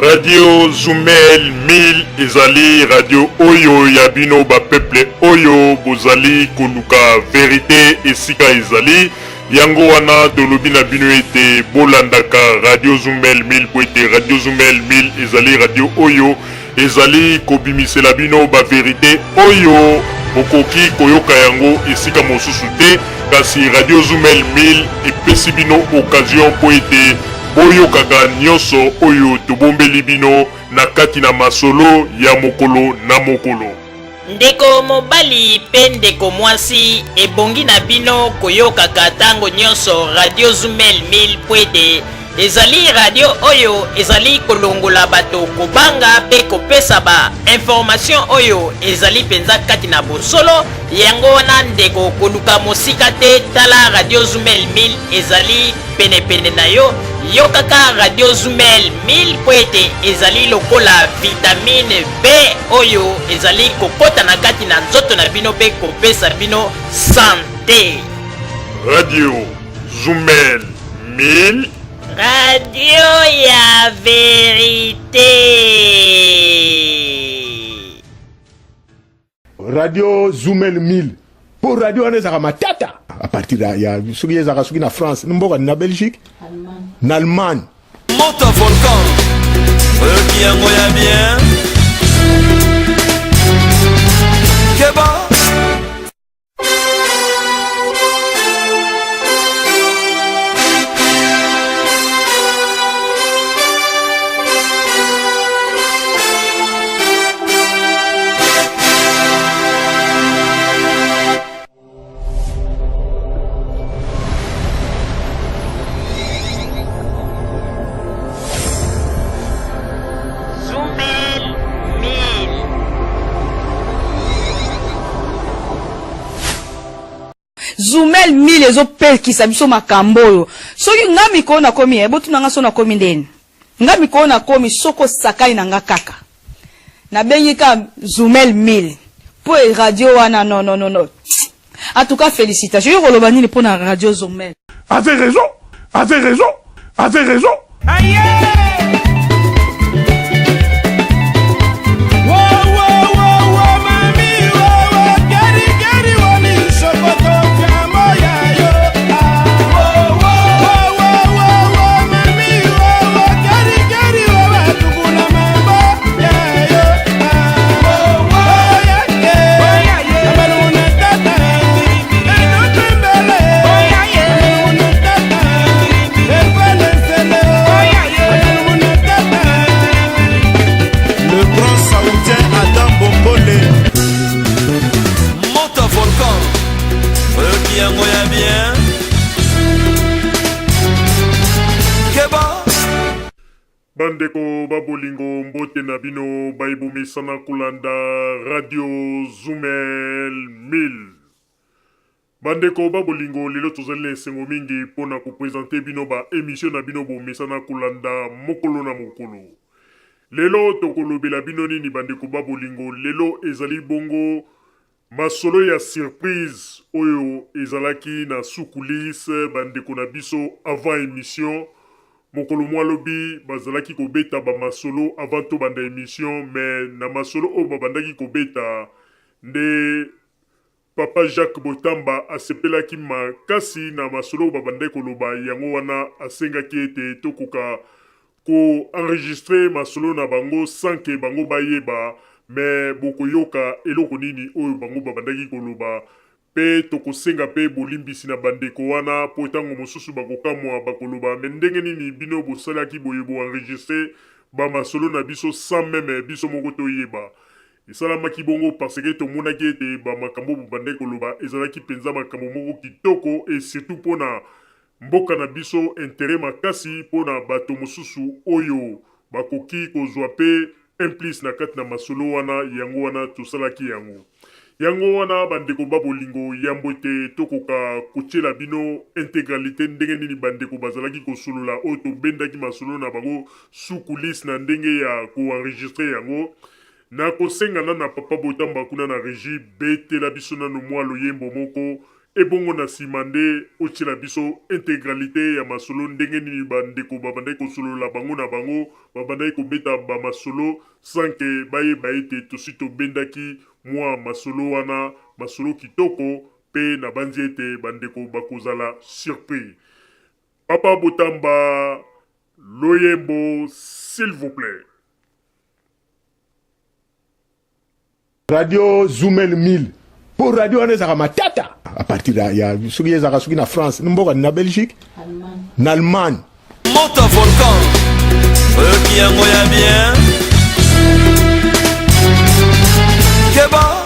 Radio Zumel 1000 ezali radio oyo ya bino ba peuple oyo bozali koluka verite esika ezali. Yango wana tolobi na bino ete bolandaka Radio Zumel 1000 po ete Radio Zumel 1000 ezali radio oyo ezali kobimisela bino ba verite oyo bokoki koyoka yango esika mosusu te, kasi Radio Zumel 1000 epesi bino occasion mpo ete boyokaka nyonso oyo tobombeli bino na kati na masolo ya mokolo na mokolo. Ndeko mobali pe ndeko mwasi, ebongi na bino koyokaka tango nyonso Radio Zumel 1000 mpo ete ezali radio oyo ezali kolongola bato kobanga pe kopesa ba information oyo ezali penza kati na bosolo. Yango wana ndeko, koluka mosika te, tala Radio Zumel 1000 ezali penepene na yo. Yokaka Radio Zumel 1000 mpo ete ezali lokola vitamine B oyo ezali kokota na kati na nzoto na bino mpe kopesa bino sante. Radio Zumel 1000. Radio ya verite. Radio Zumel 1000 po radio wana ezalaka matata à partir ya soki ezalaka soki na France mboka na Belgique na Allemagne. Moto volcan oyoki yango ya bien keba. Zumel 1000 ezopekisa biso makambo oyo. Soki nga mikolo nakomi, eh, botuna nga so nakomi ndeni. Nga mikolo nakomi soko osakani na nga kaka. Nabengi ka Zumel 1000 po e radio wana non non non non. En tout cas félicitations. Yo koloba nini pona radio Zumel? Avait raison, avait raison, avait raison. Le grand saoudien Adam Bombole. Moto volcan oyoki yango ya bien keba. Bandeko ba bolingo, mbote na bino baye bomesana kolanda Radio Zumel 1000. Bandeko ba bolingo, lelo tozali na esengo mingi mpo na ko presenter bino ba emissions na bino bomesana kolanda mokolo na mokolo. Lelo tokolobela bino nini bandeko ba bolingo? Lelo ezali bongo masolo ya surprise oyo ezalaki na sous coulisse, bandeko na biso avant emission mokolo mwa lobi bazalaki kobeta ba masolo avant tobanda emission, mais na masolo oyo babandaki kobeta nde Papa Jacques Botamba asepelaki makasi na masolo oyo babandaki koloba, yango wana asengaki ete tokoka ko enregistrer masolo na bango sans que bango bayeba, mais bokoyoka eloko nini oyo bango babandaki koloba pe tokosenga pe bolimbisi na bandeko wana po tango mosusu bakokamwa bakoloba mais ndenge nini bino bosalaki boye bo enregistrer ba masolo na biso sans meme biso moko toyeba. Esalamaki bongo parce que tomonaki ete ba makambo oyo bobandaki koloba ezalaki penza makambo moko kitoko et surtout pona mboka na biso interet makasi pona bato mosusu oyo. bakoki kozwa mpe un plus na kati na masolo wana, yango wana tosalaki yango. Yango wana bandeko ba bolingo, yambo ete tokoka kotiela bino integralite ndenge nini bandeko bazalaki kosolola oyo tobendaki masolo na bango sous coulisse na ndenge ya ko enregistrer yango, nakosenga na na papa Botamba kuna na regie betela biso nanu mua loyembo moko Ebongo na sima nde otiela biso integralite ya masolo ndenge nini ba ndeko babandaki kosolola bango na bango, babandaki kobeta ba masolo sans que bayeba ete tosi tobendaki mua masolo wana, masolo kitoko pe nabanzi ete ba ndeko bakozala surpris. Papa Botamba loyembo s'il vous plait. Radio Zumel 1000 po radio wana ezalaka matata à partir ya, ya soki ezalaka soki na France mboka na Belgique na Allemagne moto volcan oyoki yango ya bien keba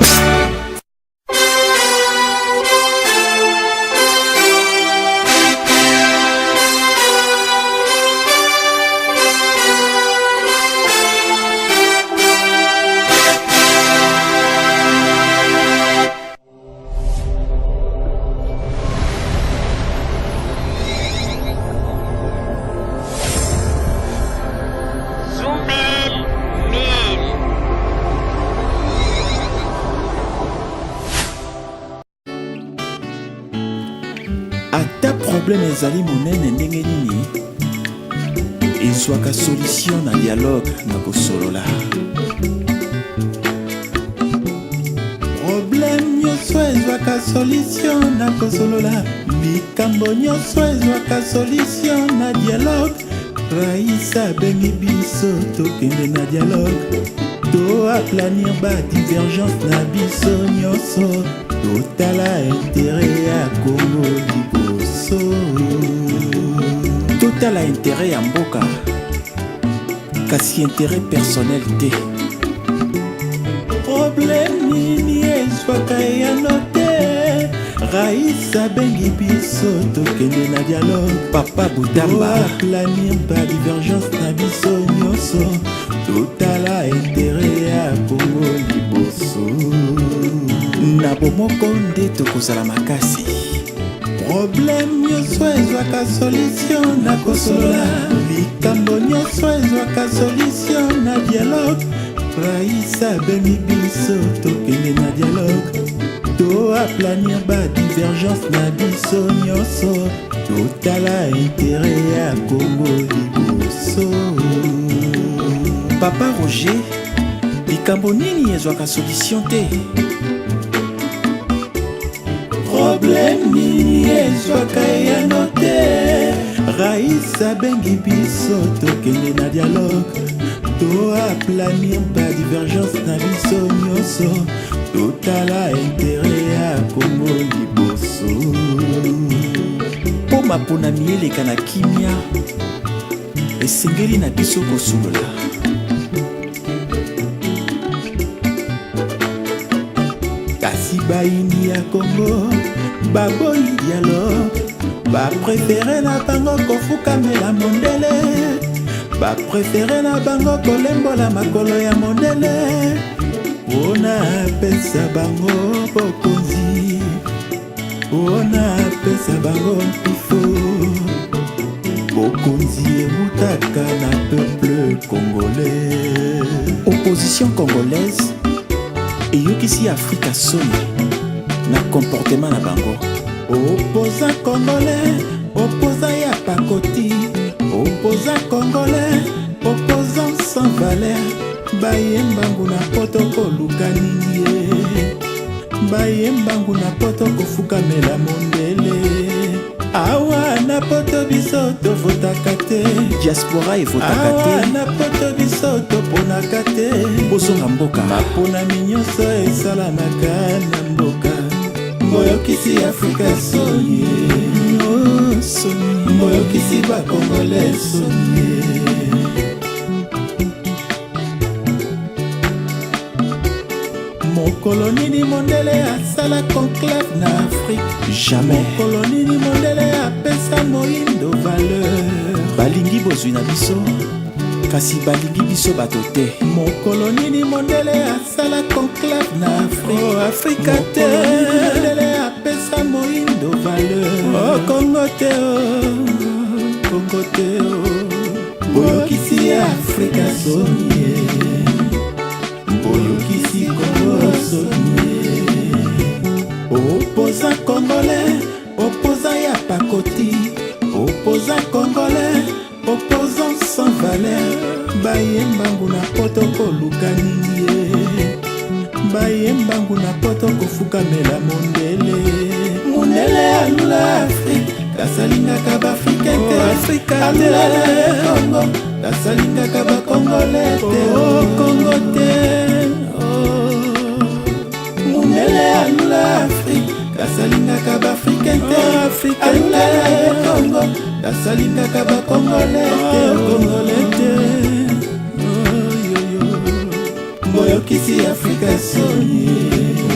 Ata problème ezali monene ndenge nini, ezwaka solution na dialogue, na kosolola. Problème nyonso ezwaka solution na kosolola, likambo nyonso ezwaka solution na dialogue. Rais abengi biso tokende na dialogue, to aplanir ba divergence na biso nyonso, totala intérêt ya Congo liboso, totala intérêt ya mboka kasi intérêt personnel te. Problème nini ezwaka eyano te? Rais abengi biso tokende na dialogue. Papa Butamba, aplanir ba divergence na biso nyonso, totala intérêt ya Congo liboso. Na bomoko nde tokozala makasi. Problème nyonso ezwaka solution na kosolola, likambo nyonso ezwaka solution na dialogue. Rais abengi biso tokende na dialogue, to aplanir ba divergence na biso nyonso, totala intérêt ya Congo liboso. Papa Roger, likambo nini ezwaka solution te? Problème nini ezwaka eyano te? Rais abengi biso tokende na dialogue, to aplanir ba divergence na biso nyonso, totala intérêt ya Congo liboso. Mpo maponami eleka na kimia, esengeli na biso kosolola. Kasi bayini ya Congo baboyi dialogue, baprefere na bango kofukamela mondele, baprefere na bango kolembola makolo ya mondele mpona apesa bango bokonzi, mpona apesa bango mpifo. Bokonzi ewutaka na peuple congolais. Opposition congolaise eyokisi Afrika soni na comportement na bango. Opposant congolais, opposant ya pakoti, opposant congolais, opposant sans valeur, baye mbangu na poto koluka nini ye? Baye mbangu na poto kofukamela mondele. Awa na poto biso tovotaka te, diaspora evotaka te. Awa na poto biso toponaka te, bozonga mboka. Maponami nyonso esalamaka na mboka. Boyokisi Afrika soni, oh, soni. Boyokisi bakongole soni. Mokolo nini mondele asala conclave na Afrique? Jamais. Mokolo nini mondele apesa moyindo valeur? Balingi bozwi na biso, Kasi balingi biso bato te. Mokolo nini mondele asala conclave na Afrique? Oh, Afrika te. Mondele apesa moindo valeur. Oh, Congo te, oh, Congo te, oh. Boyokisi Afrika soni ye. Boyokisi Congo soni ye. Opposant congolais, opposant ya pakoti, opposant congolais, opposant sans valeur. Baye mbangu na poto koluka nini ye? Baye mbangu na poto kofukamela mondele. Mondele alula Afrique, kasi alingaka ba-Africain te. Oh, Afrika te. Alula na ye Congo, kasi alingaka ba-Congolais te. Oh, Congo te. Oh. Mundele alula Afrique, kasi alingaka ba-Africain te. Oh, alula na ye Congo, kasi alingaka ba-Congolais te. Oh, Congolais te. Oh, yo, yo. Boyokisi Afrika soni,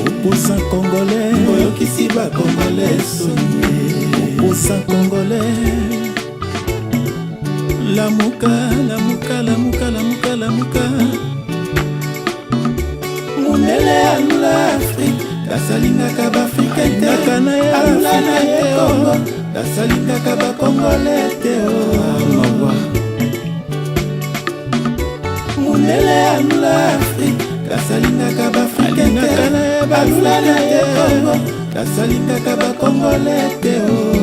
opposant congolais. Boyokisi ba-Congolais soni, opposant congolais. Lamuka, lamuka, lamuka, lamuka, lamuka. Mundele alula Afrique, kasi alingaka ba-Africain te. Alula na ye Congo, kasi alingaka ba-Congolais te. Oh, mawa. Mundele alula Afrique, kasi alingaka ba-Africain te. Alula na ye Congo, kasi alingaka ba-Congolais te. Oh.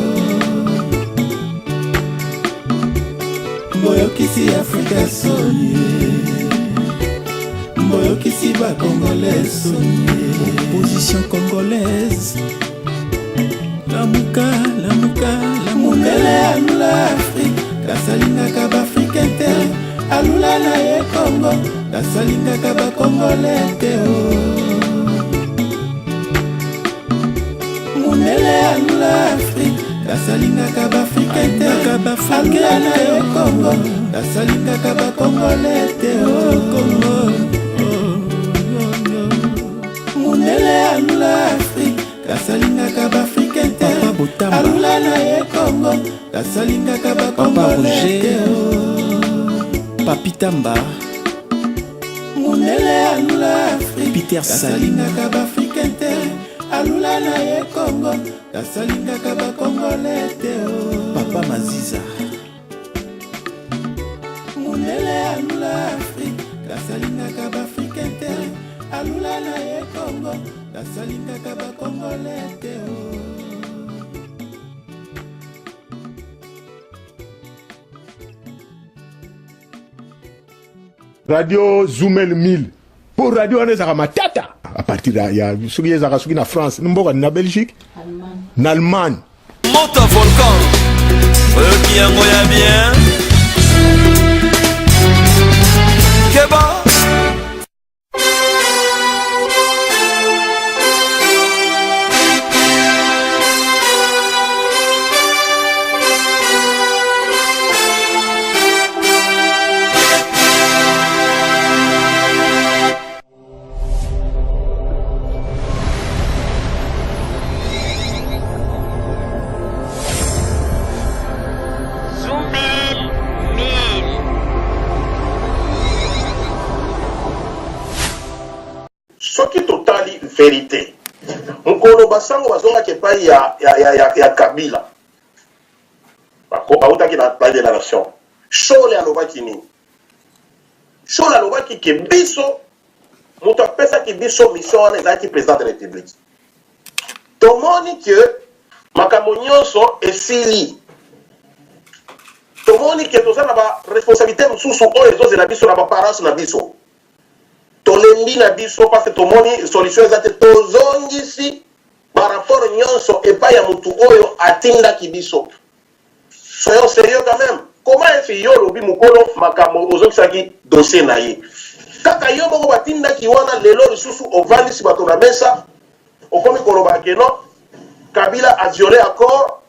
Boyokisi Afrika soni, boyokisi ba-Congolais soni. Opposition congolaise, lamuka, lamuka, lamuka. Mundele alula Afrique, kasi alingaka ba-Africain te. Alula na ye Congo, kasi alingaka ba-Congolais te. Oh. Mundele alula Afrique, kasi alingaka ba-Africain te. Alula na ye Congo, kasi alingaka ba-Congolais te. Oh, Congo. Oh, oh, oh. Mundele alula Afrique, kasi alingaka ba-Africain te. Alula na ye Congo, kasi alingaka ba-Congolais te. Oh. Papi Tamba. Mundele alula Afrique, Peter kasi Sali. alingaka ba-Africain te. Alula na ye Congo, kasi alingaka ba-Congolais te. Oh. Papa Maziza. Mundele alula Afrique, kasi alingaka ba-Africain te. Alula na ye Congo, kasi alingaka ba-Congolais te. Oh. Radio Zumel 1000 mpo radio wana ezalaka matata à partir ya soki ezalaka soki na France, mboka na Belgique, na Allemagne. Moto volcan, oyoki yango ya bien. Keba. Zumel 1000. Soki totali verite, mokolo basango bazongaki epai ya, ya, ya, ya, ya Kabila, bautaki na Palais de la Nation, Shole alobaki nini? Shole alobaki ke biso, moto apesaki biso mission wana ezalaki président de la République. Tomoni ke makambo nyonso esili, tomoni ke toza na ba responsabilité mosusu oyo ezozela biso na ba parents na biso. Tolembi na biso parce que tomoni solution eza te, tozongisi ba rapport nyonso epai ya mutu oyo atindaki biso. Soyons sérieux quand même. Comment est-ce yo olobi mukolo makambo ozongisaki dossier na ye? Kaka yo moko batindaki wana, lelo lisusu ovandisi bato na mesa, okomi koloba ke non, Kabila a violé accord,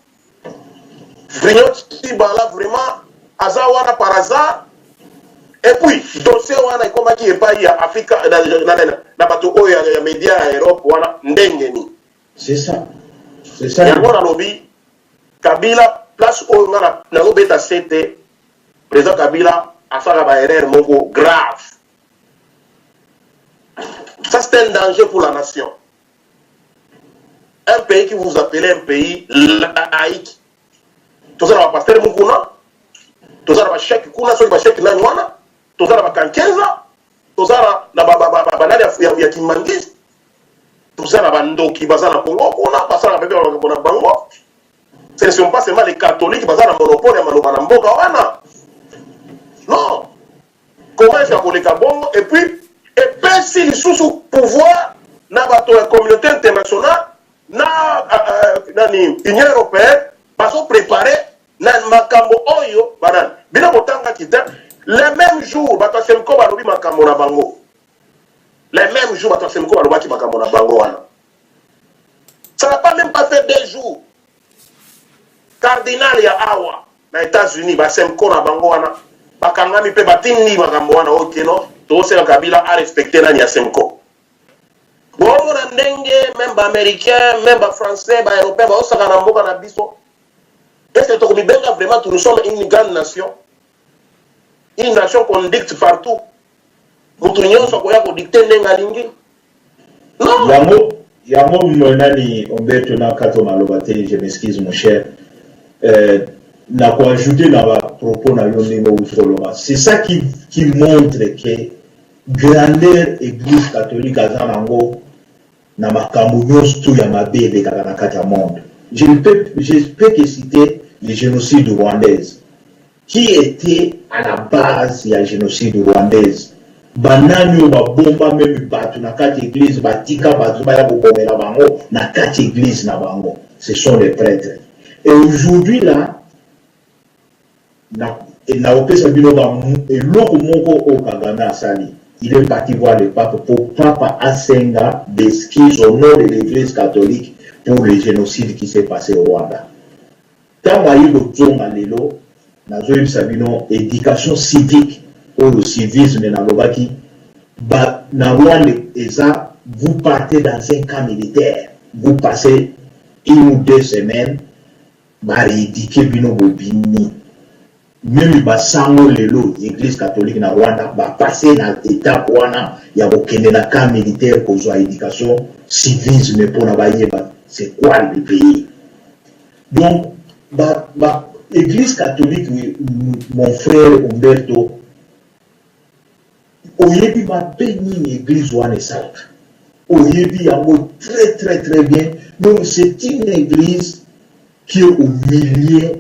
Bruno Tshibala vraiment aza wana par hasard. Et puis dossier wana ekomaki epai ya Afrika na, na, na, na bato oyo ya, ya media ya Europe wana ndenge nini? C'est ça. C'est ça. Yango nalobi Kabila place oyo nga nazobeta sete président Kabila. asalaka ba erreur moko grave. Ça, c'est un danger pour la nation. Un pays qui vous appelez un pays laïque. Toza na ba pasteur mukuna, toza na ba chèque kuna, soki ba chèque nani wana, toza na ba kankenza, toza na ba ba ba banani ya kimangiste, toza na bandoki baza na Congo kuna, basalaka bebe makambo na bango. Ce ne sont pas seulement les catholiques baza na monopole ya maloba na mboka wana. Non. Comment est-ce akoleka bongo? Et puis epesi lisusu pouvoir na bato ya communauté internationale na nani, Union européenne, bazoprépare na makambo oyo banani bino botangaki te. Le même jour bato ya Cenco balobi makambo na bango, le même jour bato ya Cenco balobaki makambo na bango wana, ça n'a pas même pas fait 2 jours, cardinal ya awa na États-Unis, baCenco na bango wana bakangami mpe batindi makambo wana. Okeno tokosenga Kabila arespecte nani ya Cenco. Bomona ndenge même baaméricain, même bafrançais, baeuropéen baosaka na mboka na biso. Est ce que tokomibenga vraiment, nous sommes une grande nation, une nation qu'on dicte partout? Moto nyonso akoya kodicte ndenge alingi? Non. Yango nani, Umberto, na kato maloba te, je m'excuse, mon cher, na koajoute na bapropos na yo ndenge outi koloba, c'est ça qui montre que grandeur Église catholique aza nango na makambo nyonso ya mabe elekaka na kati ya monde. Je peux que citer le génocide rwandaise. Qui était à la base ya génocide rwandaise? Banani oyo babomba même bato na kati église, batika bato baya kobomela bango na kati église na bango? Ce sont les prêtres. Et aujourd'hui là, naopesa bino eloko moko oyo Kagame asali. Il est parti voir le pape pour papa asenga d'excuses au nom de l'Église catholique pour le génocide qui s'est passé au Rwanda. Ntango ayi kozonga lelo, nazoyebisa bino, éducation civique oyo, civisme nalobaki ba, na Rwanda eza: vous partez dans un camp militaire, vous passez 1 ou 2 semaines, barééduquer bino, bobimi. Même basango lelo Église catholique na Rwanda bapasse na étape wana ya kokende na camp militaire kozwa éducation civisme mpona bayeba c'est quoi le pays. Donc ba, Église catholique, mon frère Umberto, oyebi mabe nini église wana esalaka, oyebi yango très très très bien. Donc c'est une église qui est au milieu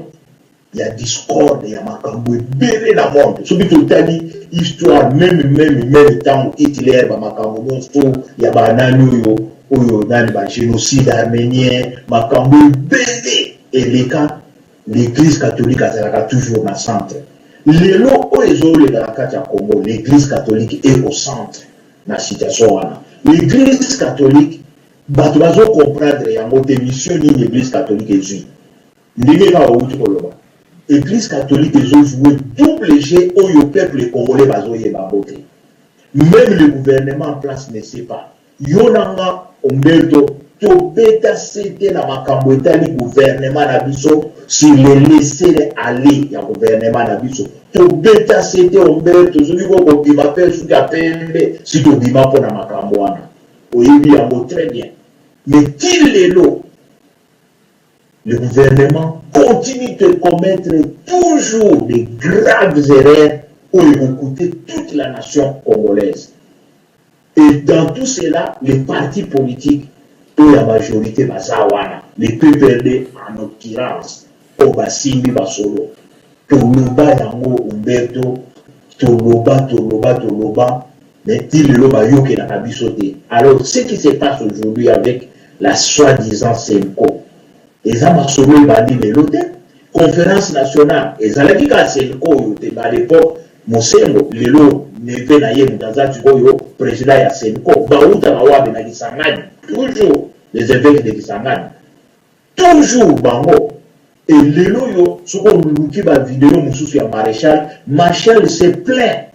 ya discorde ya makambo ebele na monde. Soki totali histoire, même ntango Hitler, bamakambo nyonso ya banani oyo nani, bagénocide arménien, makambo ebele eleka, l'Église catholique azalaka toujours na centre. Lelo oyo ezoleka na kati ya Congo, l'Église catholique est au centre na situation wana. L'Église catholique, bato bazocomprendre yango te, mission nini Église catholique ezwi. Ndenge kaka outi koloba, Église catholique ezojoue double jeu oyo peuple congolais bazoyeba yango te. Même le gouvernement en place ne sait pas. Yo na nga, Umberto, tobeta sete na makambo etali gouvernement na biso, sur le laisser aller ya gouvernement na biso. Tobeta sete, Umberto, soki kokobima mpe suki ya pembe, si tobima mpo na makambo wana, oyebi yango très bien. Mais ti lelo, le gouvernement continue de commettre toujours de graves erreurs oyo ekocoûter toute la nation congolaise. Et dans tout cela, les partis politiques oyo ya majorité baza wana, les PPRD en occurrence, oyo basimbi basolo. Toloba yango, Umberto, toloba, toloba, toloba, mais ti lelo bayokelaka biso te. Alors ce qui se passe aujourd'hui avec la soi-disant Cenco, eza masolo ebandi lelo te. Conférence nationale ezalaki kaka Cenco oyo te. Ba l'époque Mosengo, lelo neveu na ye moto aza sikoyo président ya Cenco, bautaka wapi? Na Kisangani. Toujours les évêques de Kisangani, toujours bango. E lelo oyo, soki oluki bavideo mosusu ya maréchal, maréchal se plaint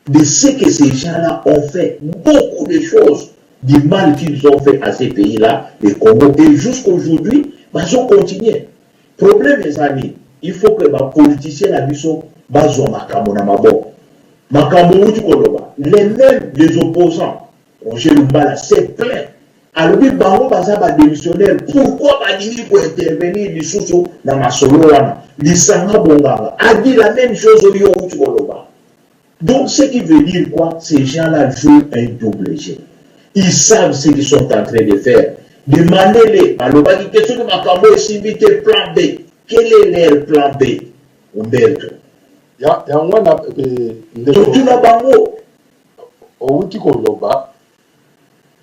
de ce que ces gens-là ont fait, beaucoup de choses du mal qu'ils ont fait à ces pays-là, le Congo, et jusqu'aujourd'hui bazocontinue. Problème eza nini? Il faut que bapoliticien na biso bazwa makambo na maboko. Makambo owuti koloba, les memes les opposants, Roger Lumbala s'est plaint, alobi bango baza ba demissionnaires, pourquoi balingi ko intervenir lisusu na masolo wana? Lisanga Bonganga a dit la meme chose oyo yo owuti koloba. Donc ce qui veut dire quoi? Ces gens là jouent un double jeu. Ils savent ce qu'ils sont en train de faire. Demandez-les, balobaki te soki makambo oyo esimbi te plan B. Quel est leur plan B? Umberto. Ya, yango wana eh, ndeko Totuna bango. owuti koloba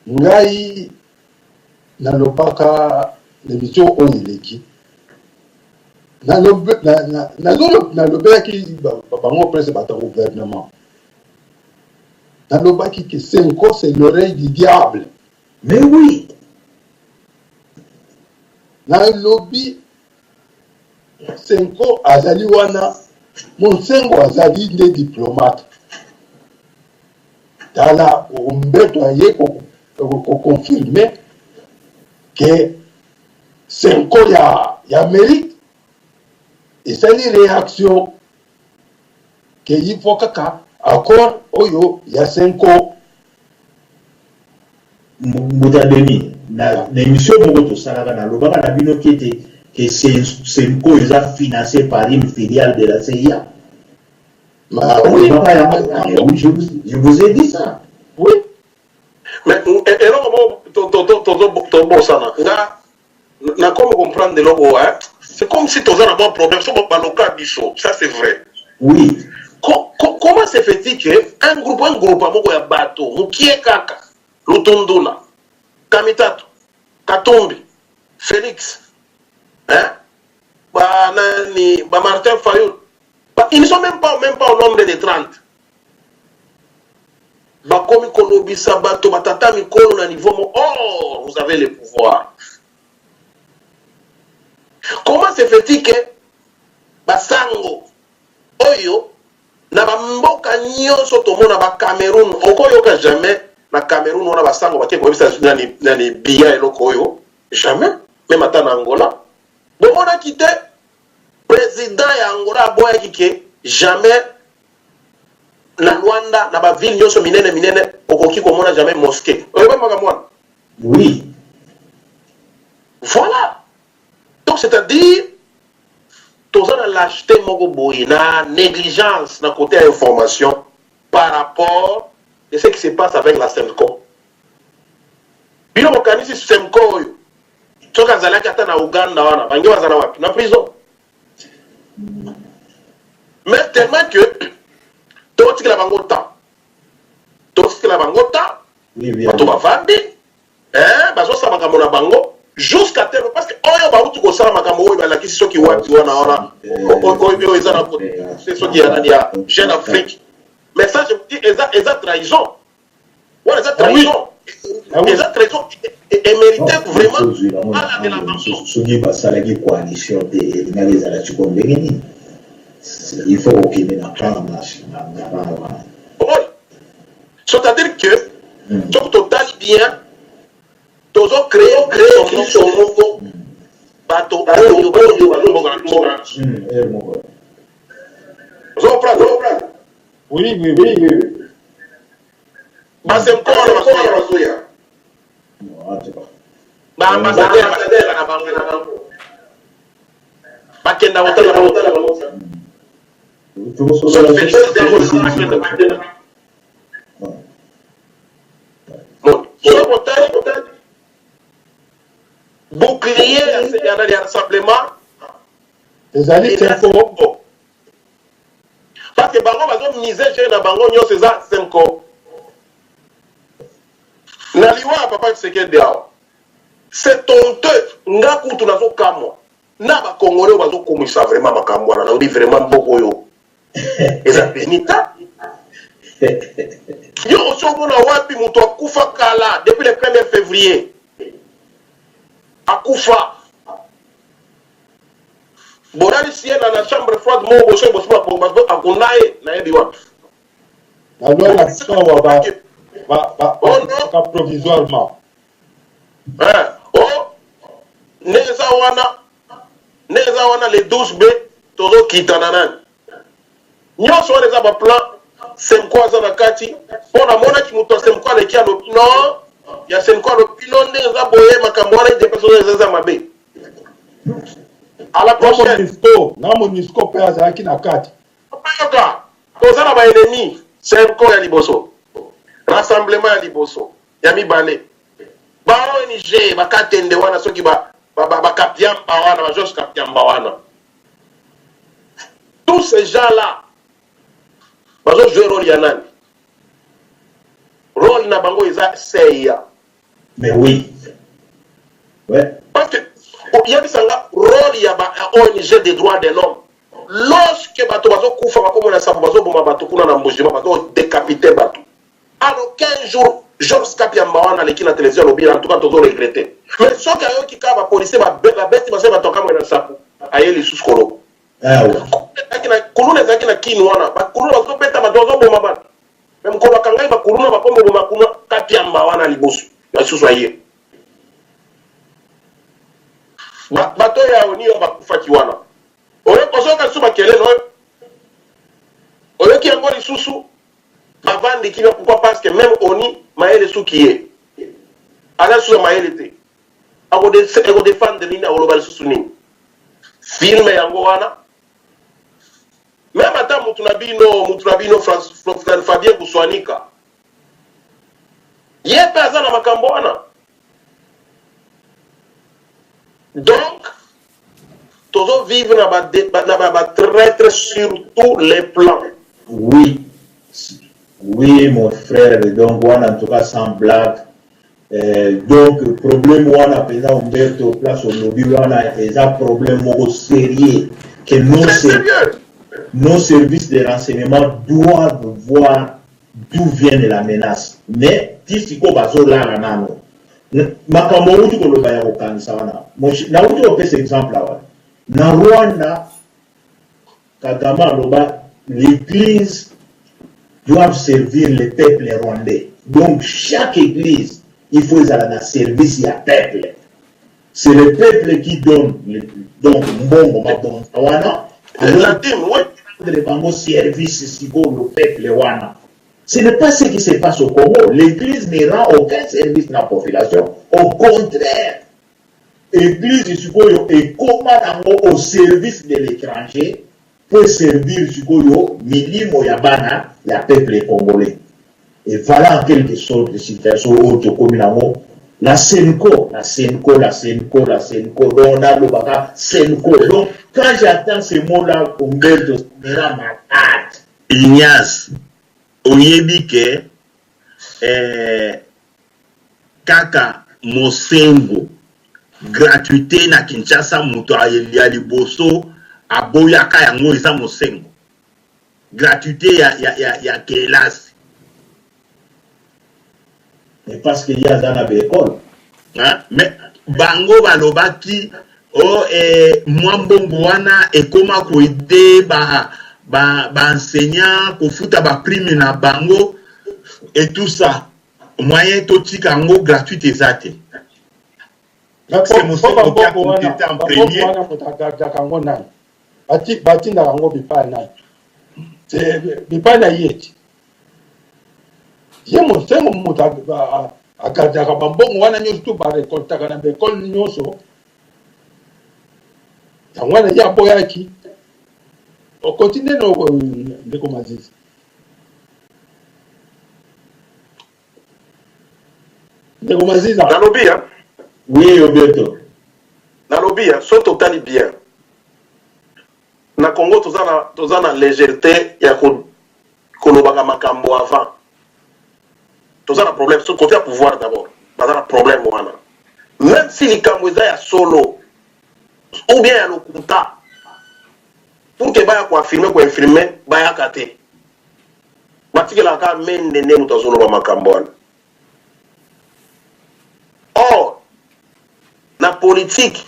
ngai nalobaka na emission oyo eleki nalobelaki bango presque bato ya gouvernement nalobaki ke senko c'est l'oreille du diable. Mais oui. Nalobi senko azali wana monsengo azali nde diplomate tala mbeto aye koconfirme ke Cenco ya ya Amerique esali reaction ke il faut kaka accord oyo ya Cenco. Mbuta Denis, na, na emission moko tosalaka nalobaka na bino ke ete ke Cenco eza finance par une filiale de la CIA. Bah oui, eh oui, je vous ai dit ça. Oui. Mais eloko moko tobosana nga nakomi comprendre eloko hein c'est comme si toza na mwa problème so baloka biso ça c'est vrai. Oui. Comment se fait-il que un groupe un groupe moko ya bato mokie kaka Lutundula Kamitatu Katumbi Felix hein ba nani ba Martin Fayulu ba, ils ne sont même pas même pas au nombre de 30 Bakomi kolobisa bato ba tata mikolo na niveau moko or vous avez le pouvoir. Comment se fait-il que ba sango oyo na ba mboka nionso tomona ba Cameroun okoyoka jamais na Cameroun wana ba sango bake koyebisa nani nani Biya eloko oyo jamais meme ata na Angola bomonaki te president ya Angola aboyaki ke jamais Na Luanda na ba ville nionso minene minene okoki komona jamais mosquee. Oyebi makambo wana? Oui. Voilà. Donc c'est-à-dire toza na lâcheté moko boye na négligence na côté ya information par rapport de ce qui se passe avec la SEMCO. Bino bokanisi SEMCO oyo soki azalaki ata na Ouganda wana bangi bazala wapi? Na prison. Mais tellement que totikela bango temps, totikela bango temps, bato bavandi eh, bazosala makambo na bango jusqu'à terme parce que oyo bauti kosala makambo oyo balakisi soki wapi wana wana oyo eza na soki ya nani ya jeune Afrique mais ça je vous dis eza eza trahison wana eza trahison ah eza trahison emérite vraiment alandela bango soki basalaki coalition te elingaki ezala sikoyo ndenge nini il faut kokende na camp na bana wana. C'est-à-dire que soki totali bien tozo créer biso moko bato oyo bazomboka na biso. Ozo comprendre? Oui, oui, oui, oui. Basemkolo bazoya. Ba ambassadeur na bango. Bakenda kotala bango. Soki otali bouclier ya rassemblement ezali Semko. Parce que bango bazo mise jeu na bango nyonso eza Semko. Na liwa ya papa Tshisekedi awa c'est honteux nga kutu nazo kamwa na ba congolais oyo bazo kumisa vraiment makambo wana nalobi vraiment mboka oyo eza beni ta yo osi omona wapi moto akufa kala depuis le 1er février akufa Bolalisi ye na na chambre froide moko boye soki bosi bakunda ye nayebi wapi. Na loi na biso awa ba ba ba Oh non. ba provisoirement. Hein? Oh ndenge eza wana ndenge eza wana le 12 b tozokita na nani? Nionso wana eza ba plan Semco aza na kati po na monaki mutu ya Semco aleki alobi non ya Semco alobi non ndenge eza boye makambo wana udps oyo eza eza mabe. À la prochaine. Monusco na Monusco pe azalaki na kati. Yoka toza na ba ennemis Semco ya liboso rassemblement ya liboso ya mibale ba ONG ba Katende wana soki ba ba ba Kapiamba wana ba Georges Kapiamba wana Tous ces gens là bazo jouer role ya nani? Role na bango eza CIA. Mais oui. Ouais. Parce que oyebisa nga role ya ba ONG des droits de l'homme lorsque bato bazokufa bakomona sapo bazoboma bato kuna na mbujima bazo décapiter bato alors 15 jours Georges Kapiamba wana aleki na télévision alobi en tout cas tozo regretter mais soki ayoki kaka bapolisier babeti basali bato akamwe na sapo aye lisusu koloba Kuluna ezalaki na kin wana bakuluna bazobeta bato bazoboma bato me mokolo bakangaki bakuluna bakomi koboma kuna kapiamba wana liboso lisusu aye bato ya oni oyo bakufaki wana ozoyoka lisusu makelele oyo oyoki yango lisusu bavandi kimia pourquoi parce que meme oni mayele suki ye aza lisusu ya mayele te Ako defendre nini akoloba lisusu nini film yango wana meme ata mutu na bino mutu na bino Fabien Kusuanika ye pe aza na makambo wana donc tozo vivre na ba, na ba, ba traitre sur tous les plans. Oui, oui mon frère, donc wana en tout cas sans blague Eh, donc problème wana mpenza Umberto place olobi wana eza problème moko sérieux que nos, nos services de renseignement doivent voir d'où vient la menace mais ti sikoyo bazolala nano makambo outi koloba ya kokangisa wana nauti kopesa exemple awa na Rwanda Kagame aloba l'eglise doivent servir le peuple rwandais donc chaque eglise il faut ezala na service ya peuple c'est le peuple qui donne le, donc mbongo mabonza wana alors rendre bango service sikoyo peuple wana ce n'est pas ce qui se passe au Congo l'église ne rend aucun service na population au contraire Eglise sikoyo ekoma nango au service de l'etranger po e servir sikoyo milimo ya bana ya peuple congolais. Et voilà en quelque sorte situation oyo tokomi nango la CENCO, la CENCO, la CENCO, la CENCO, donc nalobaka CENCO. Donc quand j'entends ce mot là, Umberto, ça me rend malade. Ignace, oyebi ke eh, Kaka Mosengo gratuite na Kinshasa moto ya liboso aboyaka yango eza Mosengo gratuite ya, ya, ya, ya kelasi. Mais parce que ye aza na ba ecole. Hein? Mais bango balobaki oh, eh, mwa mbongo wana ekoma koede ba ba, ba enseignant kofuta ba prime na bango et tout ça. Moyen totika yango gratuite eza te. C'est Mosengo qui a complété en premier. Wana moto agardaka yango nani? Batindaka yango bipai nani? Bipai na ye ti. Ye Mosengo moto agardaka bambongo wana nyonso tu barekoltaka na baekole nyonso. Yango wana ye aboyaki. Okontinue ndeko Mazizi. Ndeko Maziza. Nalobi hein. Oui, Obeto. Nalobi hein, so totali bien. Na Congo toza na toza na légèreté ya ko kolobaka makambo avant. Toza na problème so côté ya pouvoir d'abord. Baza na problème wana. Même si likambo eza ya solo ou bien ya lokuta pour que baya ko affirmer ko infirmer bayaka te. Batikelaka kaka Mende nde moto azoloba makambo wana. Or, na politique,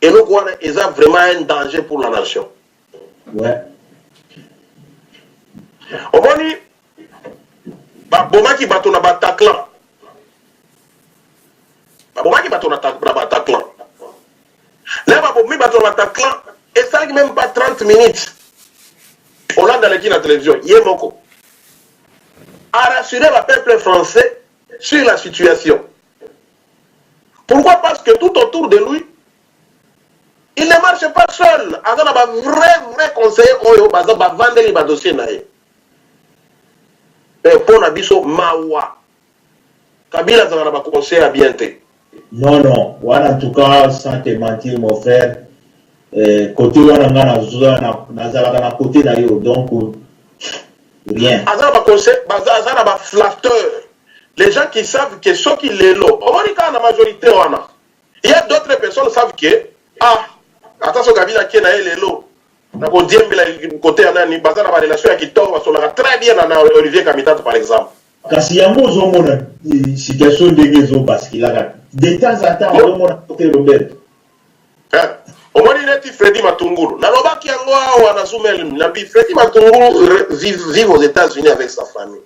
eloko wana eza vraiment un danger pour la nation. Ouais. Omoni, babomaki bato na Bataclan. Babomaki bato na Bataclan. Na babomi bato na Bataclan, esalaki même pas 30 minutes. Hollande aleki na television ye moko a rassurer ba peuple français sur la situation. Pourquoi? Parce que tout autour de lui, il ne marche pas seul. Aza na ba vrai vrai conseiller oyo baza bavandeli ba dossier na ye. Mais mpo na biso mawa. Kabila azalaka na ba conseiller ya bien te. Non non, wana en tout cas sans te mentir mon frère, eh, côté wana nga nazalaka na côté na yo donc rien. Aza na ba conseil, aza na ba flatteurs. Les gens qui savent que soki lelo omoni kaka na majorité wana, il y a d'autres personnes savent que ah ata soki Kabila ake na ye lelo na kodiembela côté ya nani, baza na ba relation ya kitoko, basolaka très bien na Olivier Kamitatu par exemple. Kasi yango ozomona situation ndenge ezo basculaka de temps en temps, ozomona te Roberto. Omoni neti Freddy Matungulu, nalobaki yango awa na Zumel, nabi Freddy Matungulu vive aux États-Unis avec sa famille.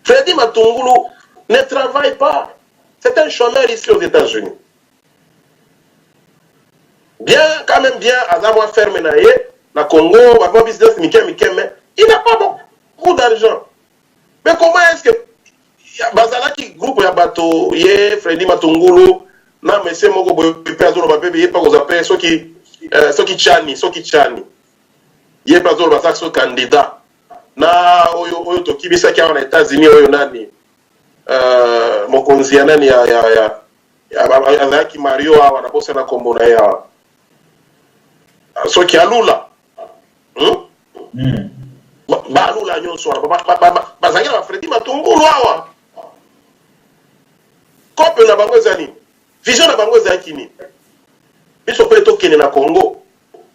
Freddy Matungulu ne travaille pas, c'est un chômeur ici aux États-Unis. Bien, quand même bien, aza mwa ferme na ye na Congo, ba business mike mike, mais il n'a pas beaucoup d'argent. Mais comment est-ce que bazalaki groupe ya bato ye Freddy Matungulu na monsieur moko boye mpe azoloba mpe ye mpe akozwa mpe soki soki Chani, soki Chani ye mpe azoloba azalaki soki candidat na oyo oyo tokimisaki awa na États-Unis, oyo nani, mokonzi ya nani ya azalaki Mario awa, nabosana nkombo na ye awa, soki alula, Balula nyonso wana bazalaki na baFreddy Matungulu awa. Kope na bango eza nini? Vision na bango ezalaki nini? Biso mpe tokende na Congo,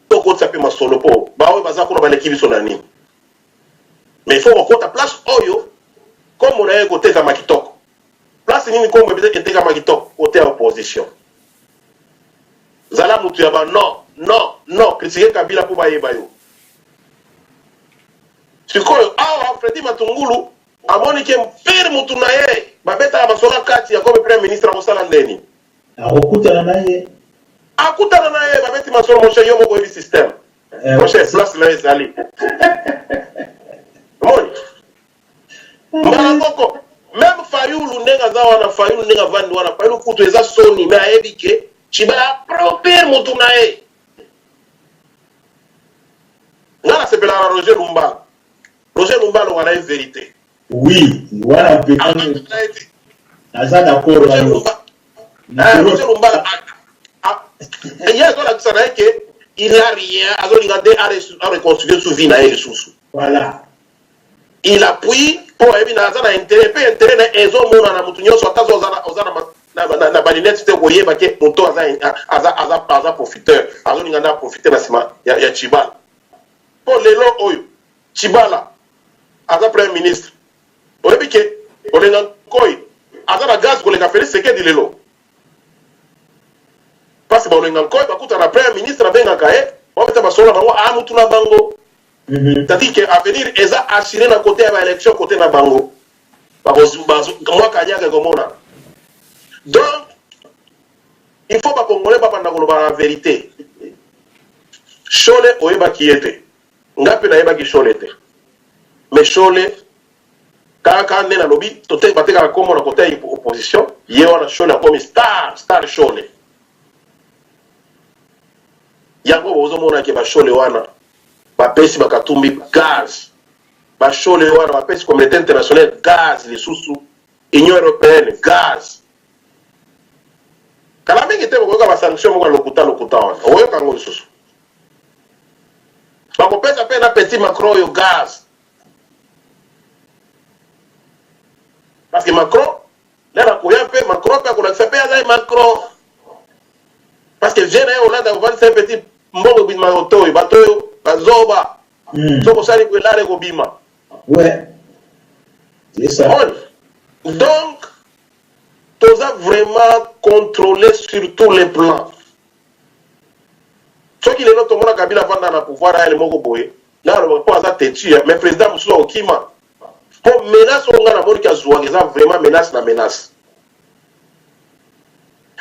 tokotisa mpe masolo mpo baoyo baza kuna baleki biso na nini? Mais il faut kokota place oyo kombo na ye ekotekama kitoko. Place nini kombo etekama kitoko? Kote ya opposition. Zala mutu ya ba non non non, critique Kabila mpo bayeba yo. Sikoyo awa Freddy Matungulu amoni ke pire mutu na ye babetaka masolo kati ya comme premier ministre, akosala ndeni? Akokutana na ye. Akutana na ye, babeti masolo: mon cher, yo moko oyebi système, mon cher, place na ye ezali. Omoni mbala moko même Fayulu ndenge aza wana, Fayulu ndenge avandi wana, Fayulu kutu eza soni, mais ayebi ke Tshibala propre mutu na ye. Nga nasepelaka na Roger Lumbala. Roger Lumbala alobaka na ye vérité. Oui, wana mpenza naza d'accord na yo. Roger Lumbala ye azolakisa na ye ke il a rien, azolinga nde areconstruire su vie na ye lisusu. Voilà. Il appuie mpo ayebi na aza na intérêt, mpe intérêt na ezomonana motu nyonso, ata oza na balunettes te, koyeba ke moto aza profiteur, azolinga nde aprofite na nsima ya Tshibala. Mpo lelo oyo Tshibala aza premier ministre, oyebi ke Olenga Nkoi aza na gaz koleka Félix Tshisekedi lelo, parce baolenga Nkoi bakutana na premier ministre, abengaka ye, babeta masolo na bango, a mutu na bango. C'est-à-dire que avenir eza assuré na côté ya baélection, côté na bango mwa kanyaka ekomona. Donc il faut bacongolais babanda koloba la vérité. Shole oyebaki ye te, nga mpe nayebaki Shole te, mais Shole kaka nde nalobi batekaka nkombo na côté ya opposition. Ye wana Shole akomi star, star Shole. Yango bozomona ke bashole wana bapesi bakatumbi gaz, bashole wana bapesi communauté internationale gaz, lisusu Union européenne gaz. Kala mingi te bokoyoka basanction moko ya lokuta lokuta wana, okoyoka yango lisusu. Bakopesa mpe na petit Macron oyo gaz, parce que Macron nde nakoya mpe Macron mpe akolakisa mpe aza ye Macron, parce que vie na ye Hollande akovandisa ye petit mbongo ebima oto oyo bato oyo bazoba. Soki osali boye, lare ekobima. Ouais. C'est ça. Donc toza vraiment contrôlé sur tous les plans. Soki lelo tomona Kabila avanda na pouvoir ayele moko boye, nga nalobaka mpo aza têtu, mais président mosusu akokima, mpo menace oyo nga namoniki azwaka eza vraiment menace na menace.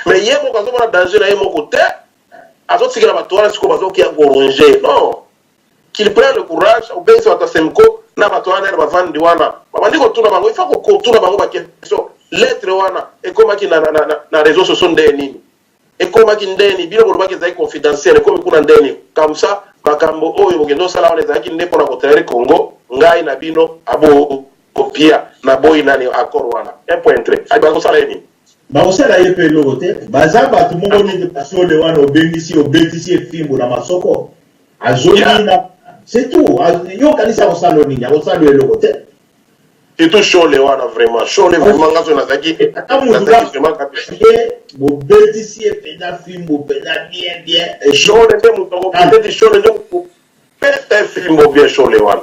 Mais ye moko azomona danger na ye moko te, azotikela bato wana sikoyo bazokia koronger. Non. Qu'il prenne le courage obengisa bato ya Semco na bato wana ere bavandi wana babandi kotuna bango il faut kotuna bango ba question lettre wana ekomaki na, na, na, na réseau sociaux nde nini ekomaki ndeni bino bolobaki ezalaki confidentiel ekomi kuna ndeni comme ça makambo oyo bokende osala wana ezalaki nde mpona kotrahir Congo ngai na bino abo kopia na boyi nani accord wana un point trait bakosala ye nini Bakosala ye pe eloko te baza batu moko neti ba shole wana obengisi obetisi ye fimbu na masoko azongi na c'est tout yo okanisi akosala yo nini akosala yo eloko te. Surtout shole wana vraiment shole vraiment nga soki nazalaki nazalaki vraiment kabisa ye bobetisi ye penza fimbu penza bien bien shole nde moto akobeteti shole nde peta ye fimbo bien shole wana.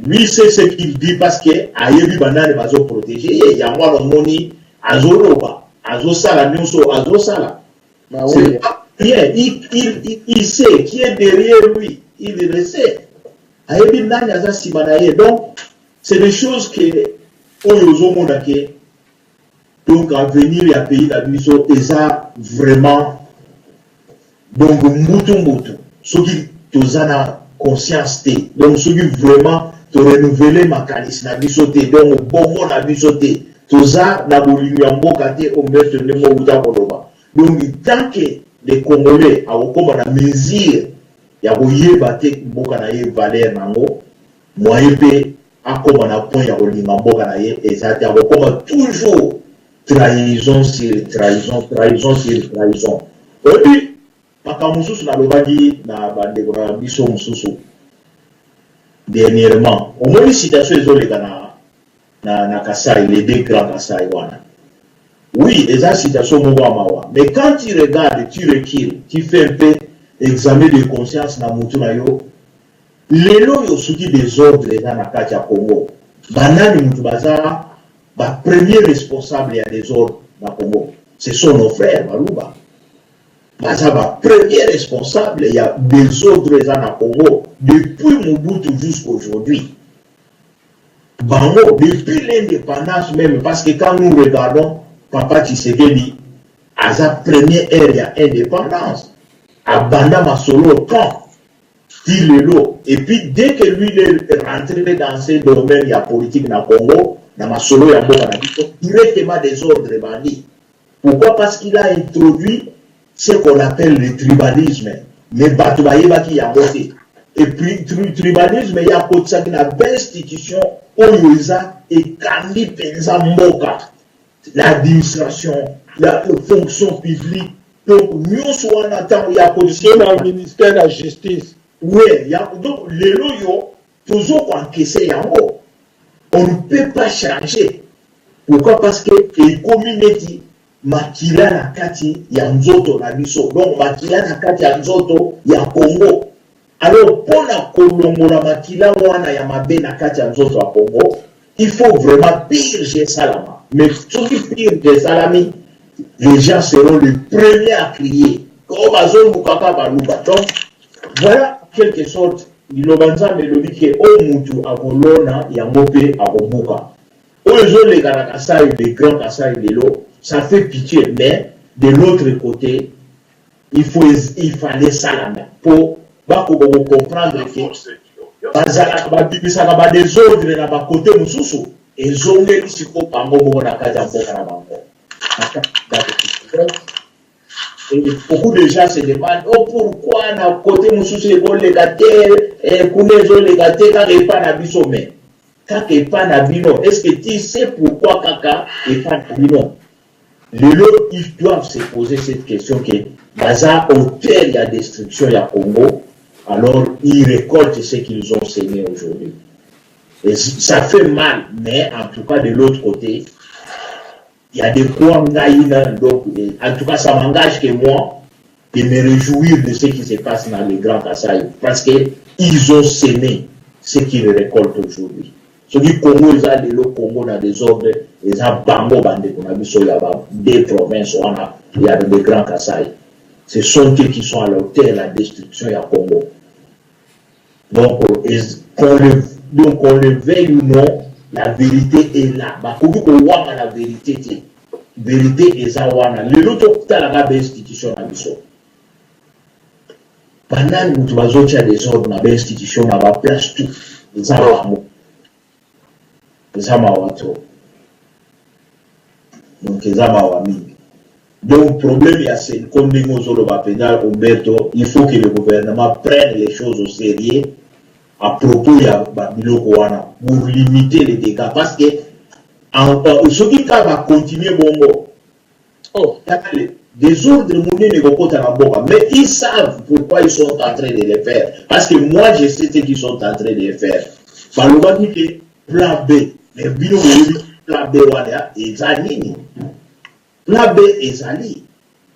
Lui sait ce qu'il dit parce que ayebi ba nani bazo proteger ye yango wana omoni azoloba azosala nionso azosala c'est pas rien il, il, il sait qui est derrière lui il le sait ayebi nani aza nsima na ye donc c'est des choses que oyo ozomona ke donc avenir ya pays na biso eza vraiment Donc mbutu mbutu soki toza na conscience te donc soki vraiment to renouveler makanisi na biso te donc bongo na biso te toza na bolingo ya mboka te Umberto ndenge owuta koloba donc tant que le congolais akokoma na mesure ya koyeba te mboka na ye valeur na yango moyen pe akoma na point ya kolinga mboka na ye eza te akokoma toujours Trahison sur trahison, trahison sur trahison. Oyebi makambo mosusu nalobaki na bandeko na biso mosusu dernièrement. Omoni situation ezoleka na, na, na Kasai, les deux grands Kasai wana. Oui, eza situation moko ya mawa. Mais quand tu regardes, tu recules, tu fais un peu examen de conscience na mutu na yo, lelo oyo soki desordre eza na kati ya Congo, banani mutu baza Ba premier responsable ya desordre na Congo ce sont nos frères baluba baza ba premier responsable ya desordre eza na Congo depuis Mobutu jusqu'aujourd'hui bango depuis l'indépendance même parce que quand nous regardons papa Tshisekedi aza premier ère ya indépendance abanda masolo quand Ti lelo et puis dès que lui il est rentre dans ce domaine ya politique na Congo na masolo ya mboka na biso directement desordre ebandi pourquoi parce qu'il a introduit ce qu'on appelle le tribalisme mais batu bayebaki yango te et puis tribalisme ye akotisaki na b'institution oyo eza ekangi penza mboka l'administration la fonction publique Donc nionso wana tango ya ko Ti na ministère ya justice. Ouais, ya donc lelo yo tozo ko encaisser yango. On ne peut pas changer. Pourquoi? Parce que ekomi neti makila na kati ya nzoto na biso. Donc makila na kati ya nzoto ya Congo. Alors pona kolongola makila wana ya mabe na kati ya nzoto ya Congo, il faut vraiment purge esalama. Mais soki purge esalami, les gens seront les premiers à crier oh bazoluka kaka baluba. Donc voilà quelque sorte liloba Nzambe elobi ke oyo mutu akolona yango pe akobuka. Oyo ezoleka na Kasai, le grand Kasai lelo, ça fait pitié mais de l'autre cote il faut il fallait esalama po bakoka ko comprendre que bazalaka babimisaka ba desordre na ba cote mosusu ezongeli sikoyo bango moko na kati ya mboka na bango Et beaucoup de gens se demandent oh pourquoi na côté mosusu ekoleka te eh, kuna ezoleka te kaka epa na biso mais kaka epa na bino est ce que tu sais pourquoi kaka epa na bino Lelo ils doivent se poser cette question que baza auteur ya destruction ya Congo alors ils recoltent ce qu'ils ont seme aujourd'hui et ça fait mal mais en tout cas de l'autre côté il y a de quoi ngai na donc en tout cas ça m'engage que moi de me réjouir de ce qui se passe dans le Grand Kasaï parce que ils ont semé ce qu'ils récoltent aujourd'hui Soki Congo eza lelo Congo na desordre eza bango ba ndeko na biso ya ba deux provinces wana ya le grand Kasaï ce sont eux qui sont à la hauteur la destruction ya Congo donc qu'on le donc qu'on le veuille ou non la verite est là bakoki kowanga na verite te verite eza wana lelo totalaka ba institution na biso. Ba nani mutu bazo tia desordre na ba institution na ba place tout eza bango. Eza mawa trop. Donc eza mawa mingi. Donc problème ya Cenco ndenge ozoloba penza Umberto, il faut que le gouvernement prenne les choses au sérieux à propos ya ba biloko wana pour limiter les dégâts parce que soki kaka ba continuer bongo oh. Desordre monene ekokota na mboka mais ils savent pourquoi ils sont en train de le faire parce que moi je sais ce qu'ils sont en train de faire. Balobaki ke plan B mais bino boyebi plan B wana eza nini? Plan B ezali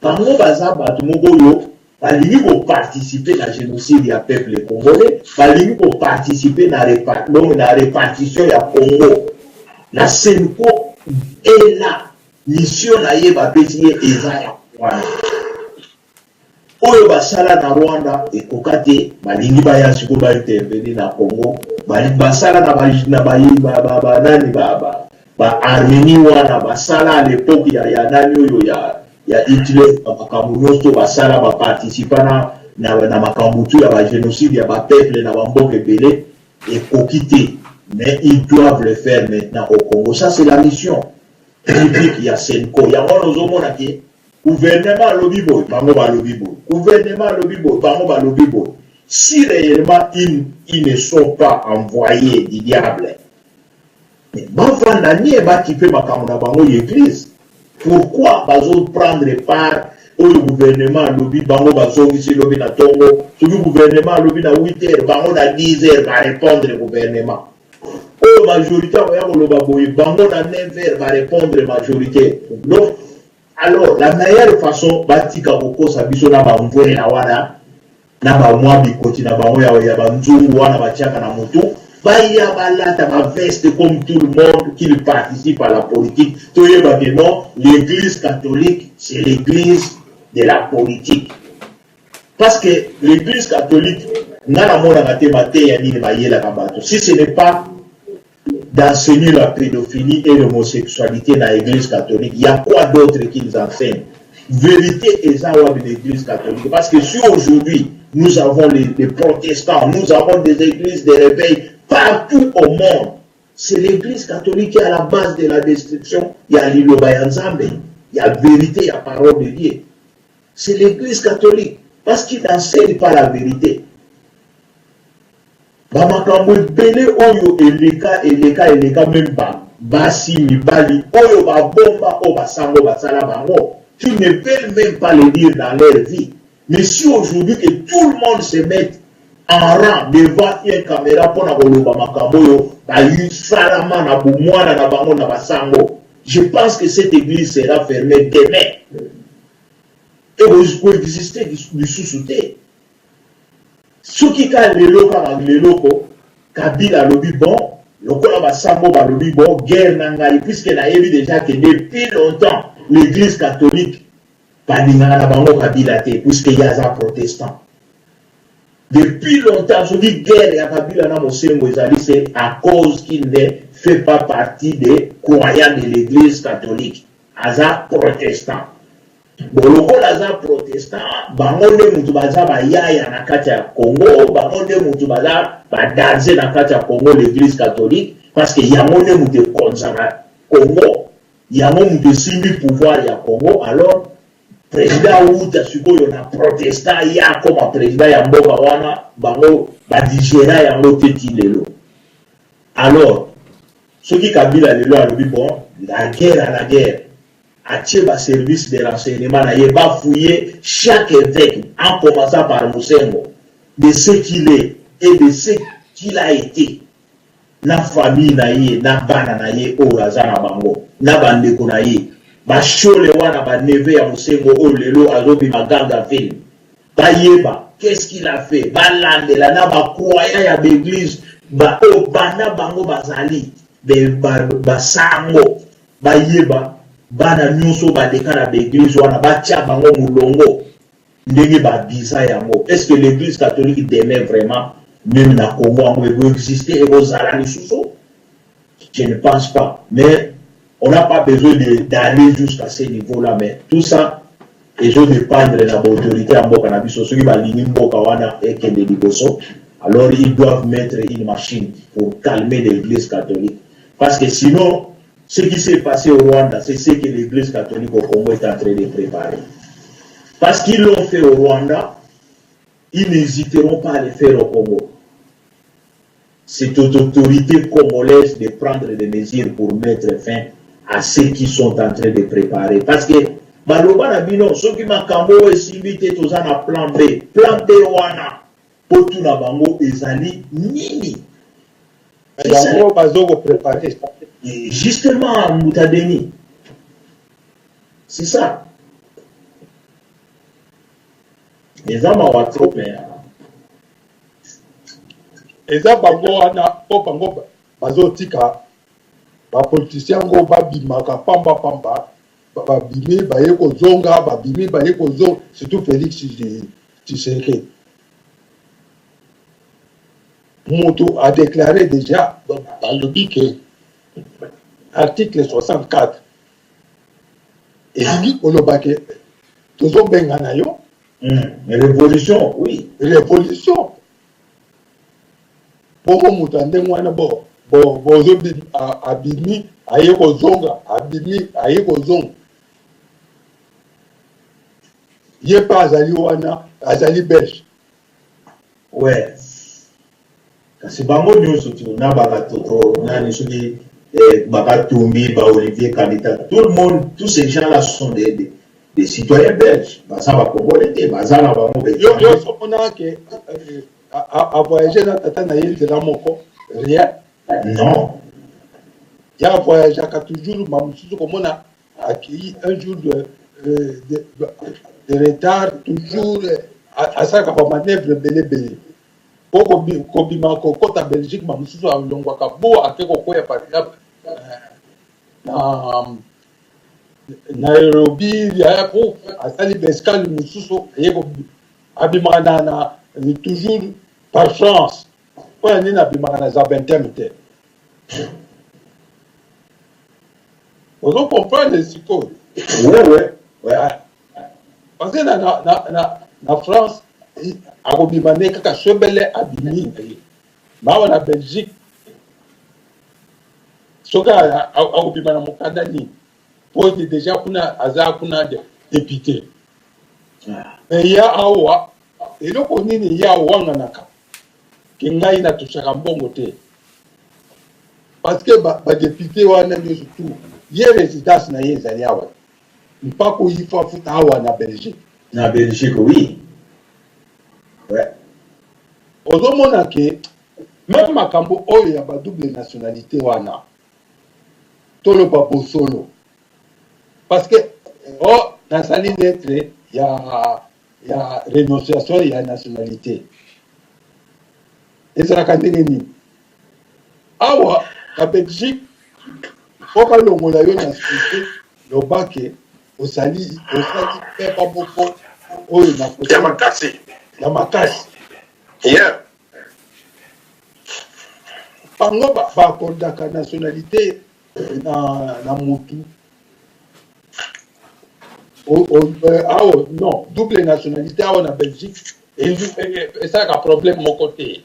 bango baza bato moko oyo balingi ko participer na genocide ya peuple congolais, balingi ko participer na donc na repartition ya Congo na Cenco est là. Mission na ye bapesi ye eza ya wana. Oyo basala na Rwanda ekoka te, balingi baya sikoyo ba intervenir na Congo. Basala na ba na ba ba ba nani ba ba ba Armenie wana basala à l'époque ya ya nani oyo ya ya Hitler ba makambo nyonso basala ba participa na na, na makambo tu ya ba genocide ya ba peuple na ba mboka ebele ekoki te mais ils doivent le faire maintenant au Congo. Ça c'est la mission publique ya Cenco. Yango wana ozomona ke gouvernement alobi boye, bango balobi boye. Gouvernement alobi boye, bango balobi boye. Si réellement ils, ils ne sont pas envoyés du diable, mais bavanda nie bakipe makambo na bango ya église. Pourquoi bazo prendre part oyo gouvernement alobi bango bazongisi lobi na tongo, soki gouvernement alobi na 8 heures bango na 10 heures ba répondre gouvernement. Oyo majorité akoya koloba boye bango na 9 heures ba répondre majorité. Donc alors la meilleure façon batika kokosa biso na ba mvwela wana na ba mwa bikoti na bango ya, ya ba nzungu wana batiaka na mutu, baya balata ba veste comme tout le monde qu'il participe à la politique. Toyeba que non, l'église catholique c'est l'église de la politique. Parce que l'église catholique nga namonaka te mateya nini bayelaka bato si ce n'est pas d'enseigner la pédophilie et l'homosexualité na église catholique. Il y a quoi d'autre qu'ils enseignent? Vérité eza wapi na église catholique? Parce que si aujourd'hui nous avons les, les protestants, nous avons des églises de réveil partout au monde, c'est l'église catholique qui est à la base de la destruction. Il y a liloba ya Nzambe, il y a vérité, il y a parole de Dieu. C'est l'église catholique parce qu'il n'enseigne pas la vérité. Ba makambo ebele oyo eleka eleka eleka meme ba basi mibali oyo ba bomba oyo ba sango basala bango qui ne veulent meme pas le dire dans leur vie mais si aujourd'hui que tout le monde se mette en rang devant une camera pona koloba makambo oyo basalama na bomwana na bango na ba sango je pense que cette église sera fermée demain eko exister lisusu te. Soki kaka lelo kaka lelo ko Kabila alobi bon lokola ba sango balobi bon guerre na ngai puisque nayebi dejà que depuis longtemps l'eglise catholique balingaka na bango Kabila te puisque ye aza protestant depuis longtemps soki guerre ya Kabila na Mosengo ezali c'est à cause qu'il ne fait pas partie des croyants de l'eglise catholique aza protestant. Bon lokola aza protestant bango nde mutu baza ba yaya na kati ya Congo bango nde mutu baza ba danze na kati ya Congo l'eglise catholique parce que yango nde mutu ekonzaka Congo yango mutu esimbi pouvoir ya Congo alors president awuta sikoyo na protestant ye akoma president ya mboka wana bango ba digera yango te ti lelo alors soki Kabila lelo alobi bon la guerre à la guerre atie ba services de renseignement na ye ba fouiller chaque eveque en commençant par Mosengo de ce qu'il est et de ce qu'il a ete na famille na ye na bana na ye oyo aza na bango na ba ndeko na ye ba shole wana ba neveu ya Mosengo oyo lelo azobima ganga film bayeba qu'est-ce qu'il a fait balandela na ba croyants ya ba eglise ba oyo banda bango bazali ba sango Bayeba bana nioso baleka na ba eglise wana batia bango mulongo ndenge ba abusa yango est ce que l'eglise catholique demain vraiment meme na Congo yango eko existe ekozala lisusu je ne pense pas mais on n'a pas besoin d'aller jusqu'à ce niveau là mais tout ça. Ezo dependre na ba autorites ya mboka na biso soki balingi mboka wana ekende liboso alors ils doivent mettre une machine pour calmer l'eglise catholique parce que sinon ce qui s'est passe au Rwanda c'est ce que l'eglise catholique au Congo est en train de preparer parce qu'ils l'ont fait au Rwanda ils n'hésiteront pas à le faire au Congo c'est aux autorités congolaises de prendre des mesures pour mettre fin à ce qui sont en train de préparer parce que baloba na bino soki makambo oyo esimbi te toza na plan B plan B wana potuna bango ezali nini yango bazo ko préparer justement mbuta Denis c'est ça eza mawa trop mais Eza bango wana po bango bazotika ba politiciens yango babimaka pamba pamba babimi baye kozonga babimi baye kozonga surtout Felix Tshisekedi mutu a declare dejà balobi ke article 64 elingi koloba ke tozobengana yo Revolution oui. Revolution bongo moto ya ndenge wana bo bo bozo abimi aye kozonga abimi aye kozonga ye mpe azali wana azali belge. Ouais. Kasi bango nionso tu na ba katoto nani soki eh, ba katumbi ba Olivier Kalita tout le monde tous ces gens là sont des, des, des citoyens belges baza ba congolais te baza na bango ba yo yo somonaka ke eh, a voyager na tata na ye nzela moko rien non ya voyageaka toujours ma mosusu komona akei un jour de, euh, de, de retard toujours asalaka ba manœuvre ebele ebele Po kobima kokota Belgique ba mosusu alongwaka bo ake kokweya par exemple na Nairobi yaya po asali ba escale mosusu aye abimaka na, na toujours par France mpo na nini abimaka na Zaventem te ozo comprendre sikoyo ouais, ouais. Parce que na, na, na, na, na France akobima nde kaka shobele abimi na ye mawa na Belgique soki akobima na mokanda nini po ete deja kuna aza kuna depute me ya awa eloko nini ya awanganaka ke ngai natushaka mbongo te parce que badepute wana nyonso tout ye residence na ye ezali awa Mpaku il faut afuta awa na Belgique. Na Belgique oui. Ouais. Ozomona ke meme makambo oyo ya ba double nationalité wana toloba bosolo parce que oh nasali lettre ya ya renonciation ya nationalité ezalaka ndenge nini awa na Belgique mpo balongola yo nationalité loba ke ozali osali peba moko oyo na ya makasi ya makasi yeah. bango baakordaka nationalité na, na mutu awa non double nationalité awa na belgique esalaka problème moko te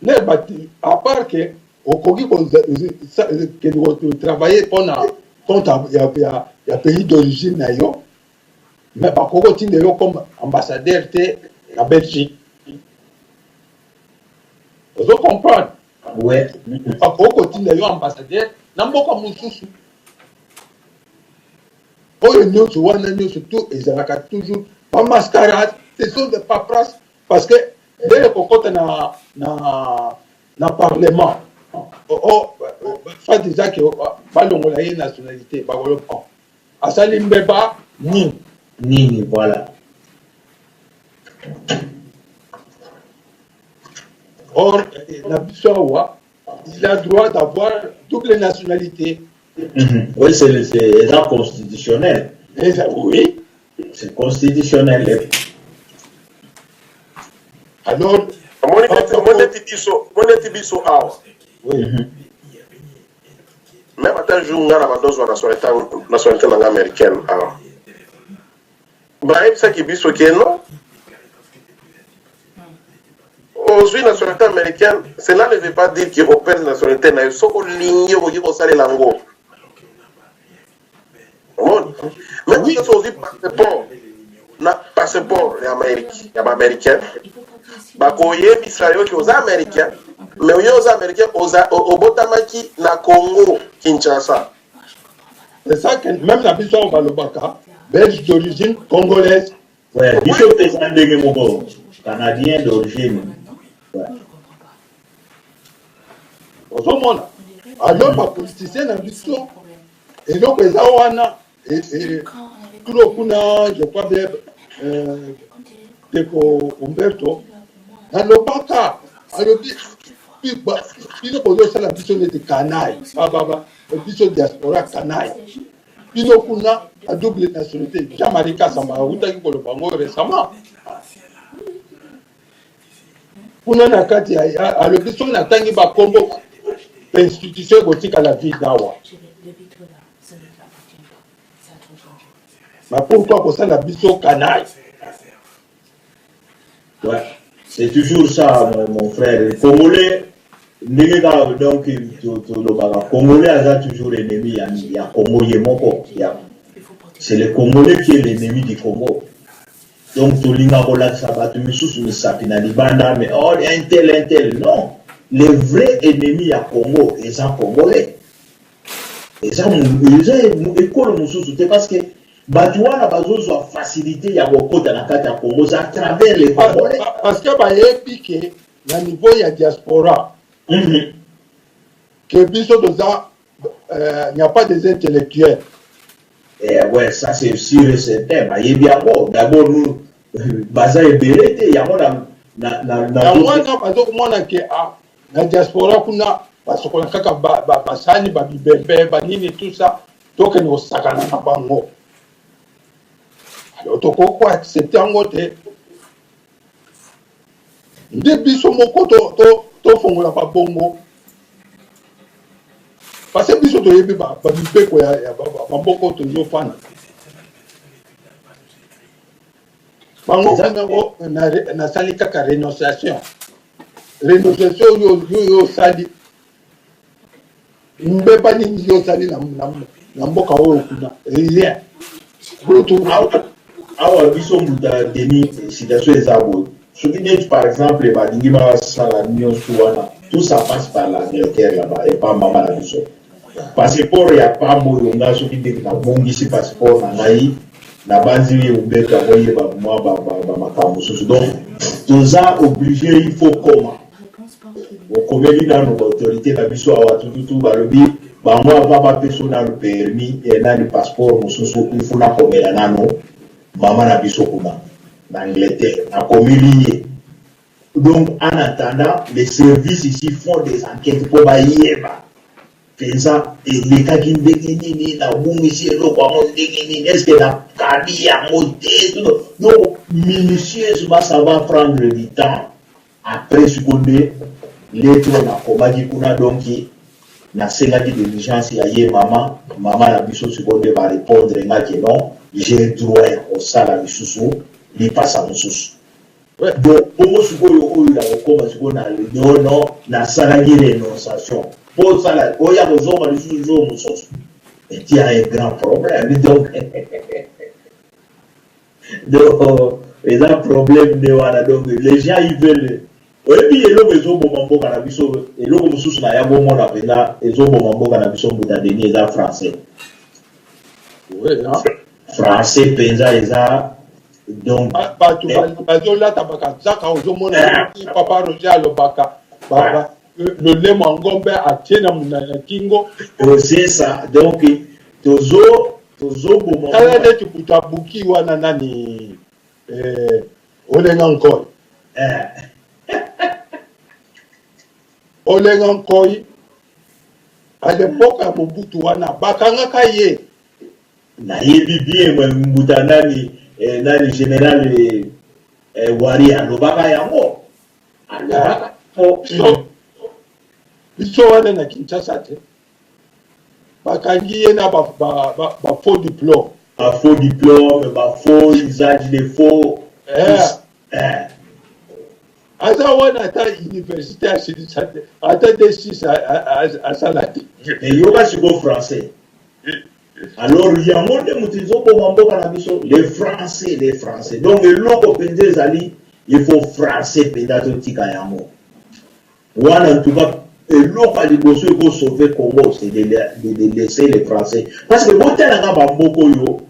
ne bati à part que okoki kokende kotravaille mpona compte ya, ya, ya pays d'origine na yo mais bakoki kotinda yo comme ambassadeur te na belgique ozo comprendre ouais. bakoki kotinda yo ambassadeur na mboka mosusu oyo nyonso wana nyonso tout ezalaka toujours ba mascarade ce sont des paperasses parce que ndenge kokota na, na, na parlement oh, oh, soit disant que balongola ye nationalité bakoloba oh, asali mbeba nini nini voilà or na biso awa il a droit d'avoir double nationalité mm -hmm. oui c'est eza constitutionnel eza oui c'est constitutionnel alors omoni neti biso omoni neti biso awa oui. Mm -hmm. Meme ata jour nga na banda ozwa nationalite nationalite na nga americaine awa bayebisaki biso ke non ozwi nationalité américaine cela ne veut pas dire que operdre nationalité na yo soki olingi okoki kosalela yango omoni meme soki ozwi passeport na passeport ya Amérique ya ba américain bakoyebisa yo ke oza américain mais yo oza américain oza obotamaki na Congo Kinshasa. C'est ça que même na biso awa balobaka belge d'origine congolaise. Ouais, biso mpe eza ndenge moko canadien d'origine. Ouais. Ozomona alors ba politiciens na biso eloko eza wana Kulo kuna je crois bien euh, ndeko Umberto alobaka alobi bino bozosala biso neti kanai biso diaspora kanai bino kuna a double nationalité Jean-Marie Kasamba awutaki koloba yango récemment kuna na kati alobi soki natangi bakombo institution ekotikala vide awa Mais pourquoi kosala biso canaille? Ouais, c'est toujours ça mon, mon frère. Congolais ndenge kaka donc tolobaka congolais aza toujours ennemi ya, ya Congo ye moko ya c'est le congolais qui est l'ennemi du Congo. Donc tolinga kolakisa bato misusu misapi na libanda mais oh un tel un tel non le vrai ennemi ya Congo eza congolais. Eza eza ekolo mosusu te parce que bato wana bazozwa facilité ya kokota na kati ya Congo à travers les Congolais. Parce que bayebi ke na niveau ya diaspora mm -hmm. que biso toza euh, n'y a pas des intellectuels. Eh ouais, ça c'est sûr et certain. Bayebi yango. D'abord nous baza ebele te yango na na na na yango wana bazokomona ke ah, na diaspora kuna basokola kaka basani ba bibembe banini tout ça tokende kosakana na bango alors tokoki koaccepte yango te nde biso moko tofongola to, to babongo parce biso toyebi bamibeko ya bamboka oyo tozofanda bango kuna nasali kaka renonciation renonciation oyo yo osali mbeba nini yo osali na mboka oyo kuna rien awa biso mbuta denis situation eza boye soki neti par exemple balingi basala nyonso wana tout ça passe par l'angleterre là-bas epa mama na biso Passeport ya pamba oyo nga soki ndenge nabongisi passeport na ngai nabanzi ye Umberto akoyeba mwa ba makambo mosusu donc toza oblige il faut koma okomeli nanu ba autorité na biso awa tututu balobi bango avant bapeso nanu permis eh, nani passeport mosusu il faut nakomela nanu mama na biso kuna na Angleterre nakomeli ye Donc en attendant les services ici font des enquetes po bayeba penza elekaki ndenge nini, nabungisi eloko yango ndenge nini, est ce que nakabi yango te, donc minutieusement ça va prendre du temps. Après sikoyo nde lettre oyo nakomaki kuna donc nasengaki diligence ya ye mama mama na biso sikoyo nde ba repondre nga que non j'ai droit ya kosala lisusu lipasa mosusu. Donc bongo sikoyo oyo ya kokoma sikoyo na non non nasalaki renonciation po osala oya kozonga lisusu jour mosusu et il y a un grand problème donc donc eza problème nde wana donc les gens ils veulent oyebi eloko ezoboma mboka na biso eloko mosusu na ya komona mpenza ezoboma mboka na biso mbuta deni eza français français mpenza eza donc bato bazolata bakazaka ozomona eh. papa roger alobaka lolemo ya ngombe atie na na kingo ozesa donc tozo tozoboma tala neti moto abuki wana nani eh, olenga nkoi eh. olenga nkoi à l'époque ya mobutu wana bakangaka ye Nayebi bien mbuta nani eh, nani general eh, eh, wari alobaka yango alobaka po biso wana na Kinshasa te. Bakangi ye na ba, ba, ba, ba faux diplome. Ba faux diplome, ba faux usage de faux. Eh. Eh. Aza wana ata université asilisa te, ata D6 asala te. Mais yoka sikoyo français. Alors yango nde moto ezoboma mboka na biso, les français, les français. Donc eloko mpenza ezali, il faut français mpenza totika yango. Wana en tout cas eloko ya liboso eko sauver Congo c'est de, de, de laisser les français parce que botalaka ba mboka oyo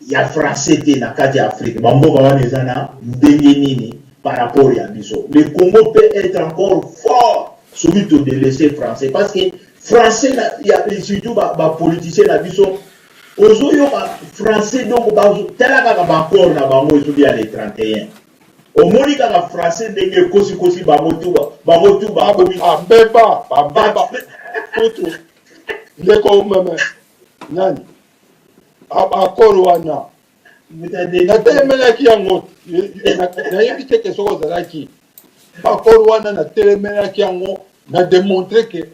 ya français te na kati ya Afrique ba mboka wana eza na ndenge nini par rapport ya biso le Congo peut être encore fort soki to délaisser français parce que français na, ya, surtout ba, ba politiciens na biso ozoyoka français donc tala kaka ba accord na bango esoki ya le 31 Omoni kaka français ndenge ekosi kosi bango tout bango tout bakomi ba mbeba ba mbeba kutu ndeko meme nani accord wana natelemelaki yango nayebi te ke soki ozalaki accord wana natelemelaki yango na demontre ke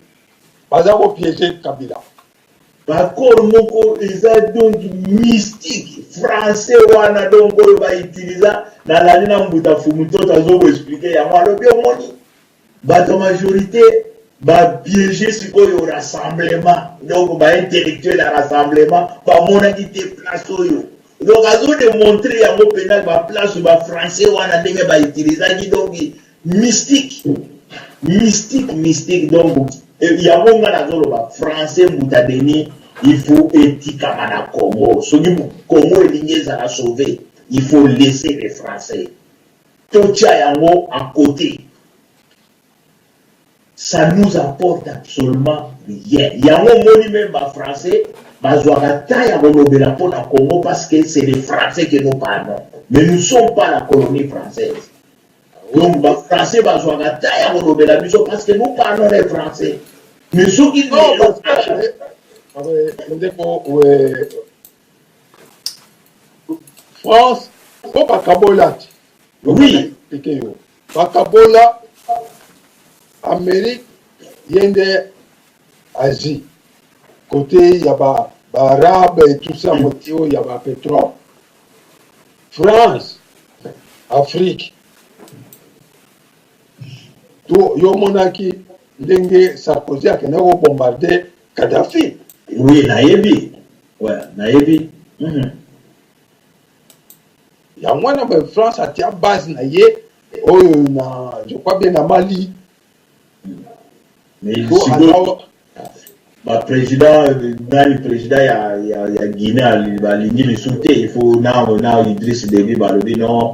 baza kopiege kabila Ba accord moko eza donc mystique français wana donc oyo ba utiliza nalandi na mbuta fumu toto azo ko expliquer yango alobi omoni bato ya majorité ba piéger sikoyo rassemblement donc ba intellectuel ya rassemblement bamonaki te place oyo donc azo demontrer yango mpenza ba place ba français wana ndenge ba utilisaki donc Mystique mystique mystique donc yango nga nazoloba français mbuta Denis il faut etikama na Congo soki Congo elingi ezala sauve il faut laisser les français totia yango à côté ça nous apporte absolument rien yango omoni meme ba français bazwaka temps ya kolobela mpo na Congo parce que c'est les français que nous parlons mais nous sommes pas la colonie française Donc ba français bazwaka temps ya kolobela biso parce que nous parlons les français. Mais soki lelo ndeko France po bakabola ti. Oui. Expliquer yo. Bakabola Amérique ye nde Asie côté ya ba ba arabe et tout ça côté oyo ya ba pétrole. France Afrique to yo omonaki ndenge Sarkozy akendaki ko bombarder Kadhafi. Oui, nayebi. Ouais, nayebi. Yango wana ba France atia base na ye oyo na je crois bien na Mali. Mais sikoyo ba president nani president ya, ya, ya Guinée balingi lisusu te il faut na na Idriss Déby balobi non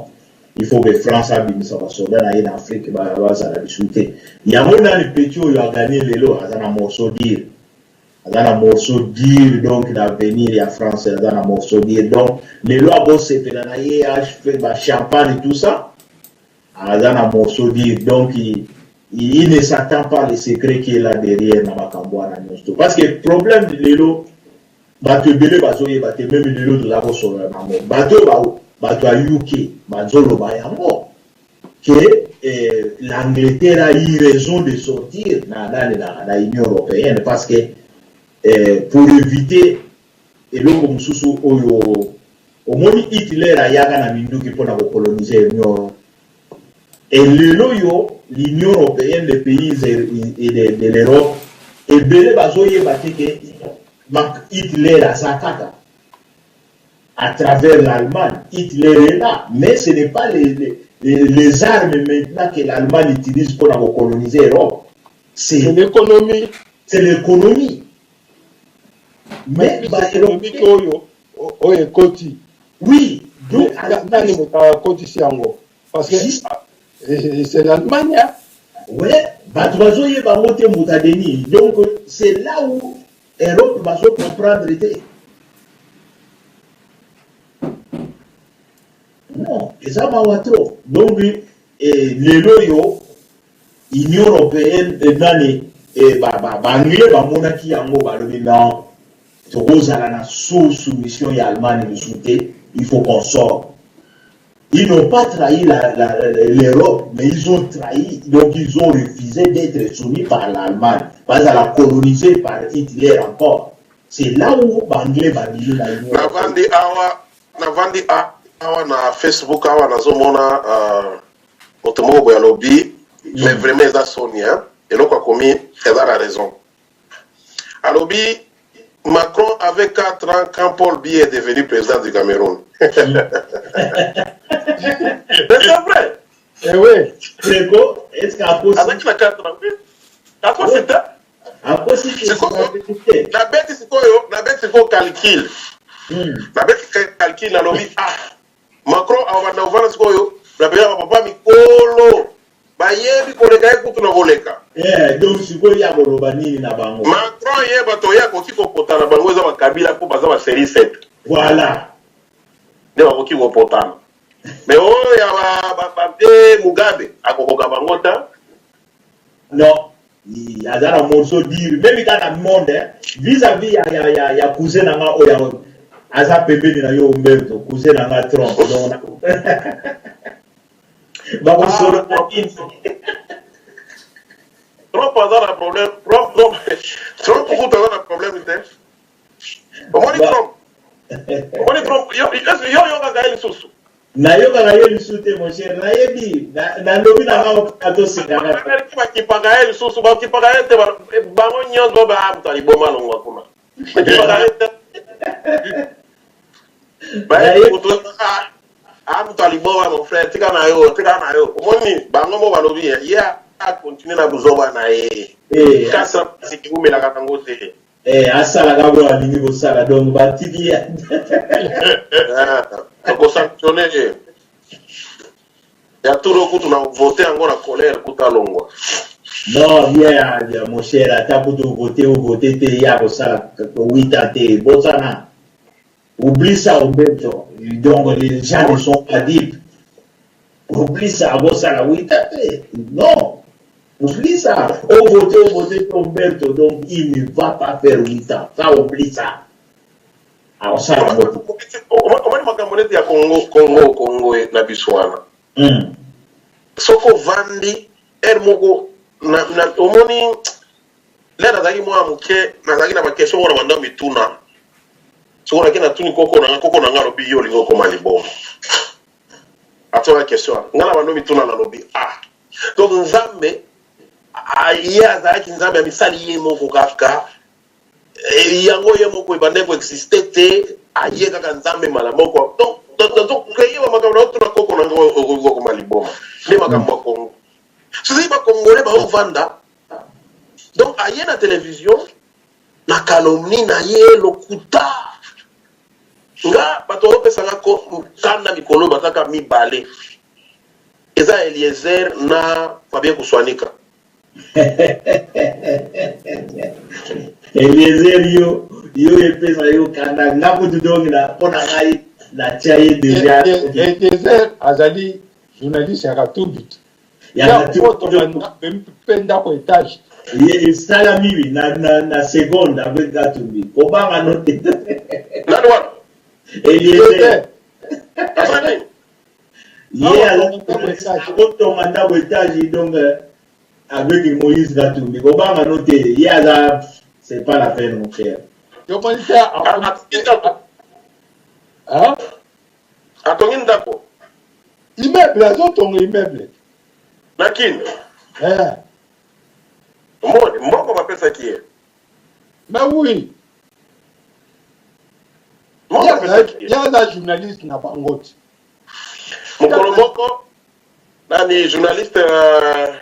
il faut que France abimisa basoda na ye na Afrique bazala lisusu te yango nani petit oyo aganye lelo aza na morceau dire aza na morceau dur donc na avenir ya France aza na morceau dur donc lelo akosepela na ye ba champagne tout ça Aza na morceau dur donc il, il ne s'attend pas le secret qui est là derrière na makambo wana nyonso parce que problème lelo bato ebele bazoyeba te meme lelo toza kosolola bango bato bato ya UK bazoloba yango que eh, l'Angleterre a eu raison de sortir na, na, na, na Union européenne parce que eh, pour éviter eloko mosusu oyo Omoni Hitler ayaka na minduki pona ko coloniser Union et lelo oyo l'union europeenne les pays de, de l'Europe ebele bazoyeba te ke Hitler aza kaka à travers l'Allemagne. Hitler est là, mais ce n'est pas les, les, les armes maintenant que l'Allemagne utilise pour la coloniser l'Europe. C'est l'économie. C'est l'économie. Mais ba économique oyo oyo ekoti. Oui, donc nani moto akotisi yango parce que eh, c'est l'Allemagne. Hein? Ouais, bato bazoyeba yango te moto adeni. Donc c'est là où Europe bazo comprendre te. Non, eza mawa trop. Donc eh, lelo oyo Union européenne eh, nani eh, ba, ba, ba anglais bamonaki yango balobi non tokozala na sous soumission ya Allemagne lisusu te, il faut qu'on sorte. Ils n'ont pas trahi l'Europe, mais ils ont trahi, donc ils ont refusé d'être soumis par l'Allemagne, bazala colonisé par Hitler encore. C'est là où ba anglais ba bimi na union. Navandi awa navandi awa na Facebook awa nazomona euh, moto moko boye alobi mais vraiment eza soni hein eloko akomi eza na raison alobi Macron avait 4 ans quand Paul Biya est devenu président du Cameroun. Mais c'est vrai. Eh oui. Ndeko, est-ce qu'akosi? Azalaki na 4 ans. Akosi te. Akosi te. Sikoyo, nabeti sikoyo, nabeti sikoyo calcul. Nabeti calcul nalobi ah Macron abanda kovanda sikoyo na pena ba papa mikolo bayebi koleka ye kutu na koleka. Eh, donc sikoyo ye akoloba nini na bango? Macron ye bato ye akoki kopota na bango eza ba Kabila po baza ba serie 7. Voilà. Nde bakoki kopotana. Mais oyo ya ba ba, ba vieux Mugabe akokoka bango ta. Non, aza na morceau dur meme kaka na monde hein, vis-à-vis ya, ya, ya, ya cousin na nga oyo aza pembeni na yo Umberto, cousin na nga Trump. Donc na bakosolola nini? Trump aza na problème. Trump, Trump, Trump kutu aza na problème te. Omoni Trump? Omoni Trump? Yo, yo oyokaka ye lisusu? Nayokaka ye lisusu te mon cher, nayebi, nalobi na nga kaka toseka kaka. Ameriki bakipaka ye lisusu, bakipaka ye te, bango nyonso ba ah, moto ya liboma alongwa kuna. Bakipaka ye te. Bayebi moto ah, ah, moto ya liboma mon frère, tika na yo, tika na yo. Omoni bango mo balobi ye a continuer na buzoba na ye. Eh, Kasa siki umelaka nango te. Eh, asala kaka oyo alingi kosala donc batiki ye. Toko sanctionner ye. Ya turo kutu na vote yango na colère kuta longwa. Non, bien, bien, mon cher, ata kutu vote ou vote te, ye akosala 8 ans te, bosana. Oublie ça, Umberto. Donc, les gens ne sont pas dupes. Oublie ça, akosala 8 ans te. Non. Oublie ça. Au vote, au vote, Umberto. Donc, il ne va pas faire 8 ans. Ça, oublie ça. Akosala yango te. Omoni makambo neti ya Congo, Congo, Congo na biso wana. Soki ovandi heure moko na, na, omoni lere nazalaki mwana moke, nazalaki na ba question moko na banda mituna. Soki nake natuni koko na nga, koko na nga alobi yo olingi okoma liboma. Atonga question wana. Nga na bando mituna nalobi ah. Donc Nzambe ye azalaki Nzambe amisali ye moko kaka yango ye moko ebandaki ko exister te, aye kaka Nzambe mbala moko. Donc nazo créer ba makambo na otuna koko na nga okoki kokoma liboma. Nde makambo ya Congo. Soki ba Congolais baovanda, donc aye na télévision na calomnie na ye lokuta. Nga bato bazopesa nga kanda mikolo bazaka mibale. Eza Eliezer na Fabien Kuswanika. Eliezer yo yo epesa yo kanda nga kutu donc na mpo na ngai natia ye deja. Eliezer azali journaliste ya Katumbi te. Ya Katumbi. Mpe ndako etage. Ye esalami na, na, na seconde avec Katumbi. Kobanga no te. Nani wana? Eliezer. Ye akotonga ndako etage donc avec Moïse Katumbi. Kobanga no te. Ye aza c'est pas la peine mon frère. Hein? Atongi ndako. Immeuble, azotonga immeuble. Na Kin. Eh. Omoni mbongo bapesaki ye. Mais oui. Ye aza journaliste na bango te. Mokolo moko nani journaliste uh,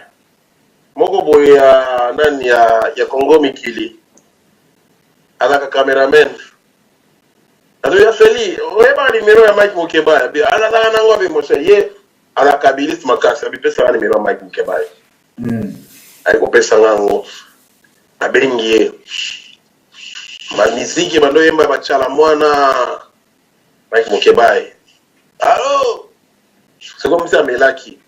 moko boye ya nani ya, ya Congo mikili azalaka cameraman azo ya Feli oyebaka numero ya Mike Mukebayi abi azalaka nango abi moshe ye azalaka kabiliste makasi abi pesaka numero ya Mike Mukebayi aye kopesa nga yango nabengi ye bamiziki bando oyemba bacala mwana Mike Mukebayi allo c'est comme si amelaki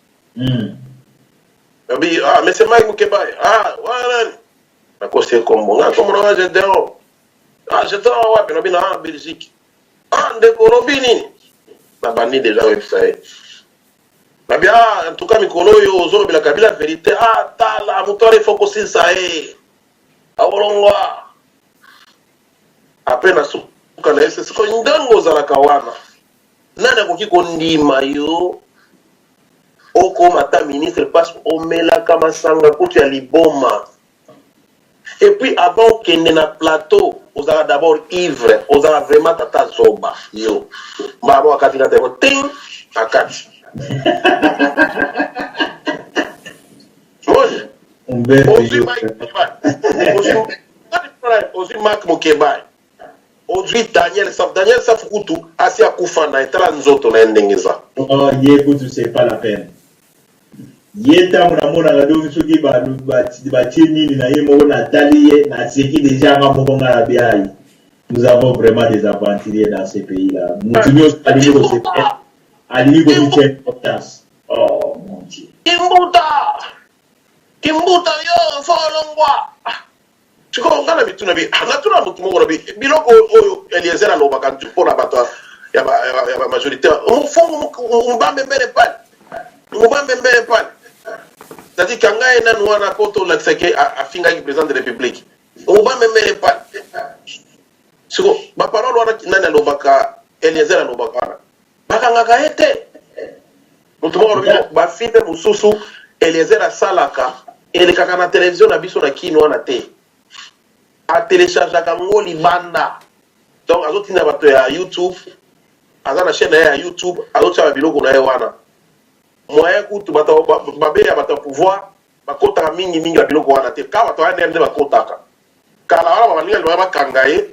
abi ah mais c'est Mike Mukebayi ah wana nani nakosi ye kombo nga kombo nanga Gedeon ah Gedeon wapi nabi na Belgique ah ndeko olobi nini nabandi deja koyebisa ye nabi ah en tout cas mikolo oyo ozolobela Kabila vérité ah tala moto wana ifo kosilisa ye akolongwa. Après na suka na ye sikoyo ndenge ozalaka wana nani akoki kondima yo okoma ata ministre parce omelaka masanga kutu ya liboma et puis avant okende na plateau ozalaka d'abord ivre ozalaka vraiment tata zoba yo mbala moko akati nga telefone ting akati moni ozwi Mike ozwi Mark Mukebay ozwi Daniel Safu Daniel Safu kutu asi akufa na ye tala nzoto na ye ndenge eza oh, ye kutu c'est pas la peine ye ntango namonaka donc soki batie nini na ye moko natali ye naseki deja nga moko nga na biai nous avons vraiment des aventuriers dans ce pays là motu nyonso alingi kosepela alingi komitia importance oh mon dieu kimbuta kimbuta yo fo olongwa sikoyo ngai na mituna bi ah, natuna motu moko na bi biloko oyo eliezer alobaka mpo na bato ya bamajorité mofongo mobambe mbele pale mobambe mbele pale c'est-à-dire kanga ye nanu wana mpo tolakisaki afingaki président de république mobambe mbele pale siko baparole wana nani alobaka eliezer alobaka wana bakangaka ye te moto moko alobi bafilme mosusu eliezer asalaka elekaka na televizio na biso na kino wana te atelechargeaka yango libanda donc azotinda bato ya youtube aza na chaîne na ye ya youtube azotia babiloko na ye wana moyen kutu bato babe ya bato ya pouvoir bakotaka mingi mingi ba biloko wana te kaka bato wana nde bakotaka kala wana baninga alobaki bakanga ye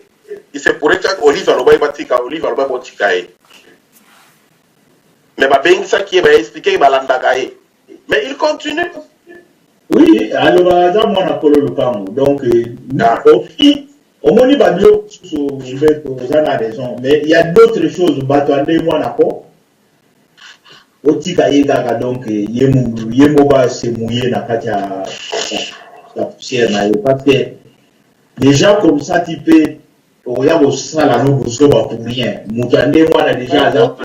il se pourrait que olive alobaki batika olive alobaki botika ye mais babengisaki ye baexplike ye balandaka ye mais il continue oui alobaka aza mwana kolo lopango donc euh, ah. ofi omoni babiloko mosusu mbeto oza na raison mais il y a d'autres choses bato ya ndenge mwana ko otika ye kaka donc ye ye moko ase mouille na kati ya ya poussière na ye parce que déjà comme ça tu peux okoya kosala no buzoba pour rien moto ya ndenge wana déjà aza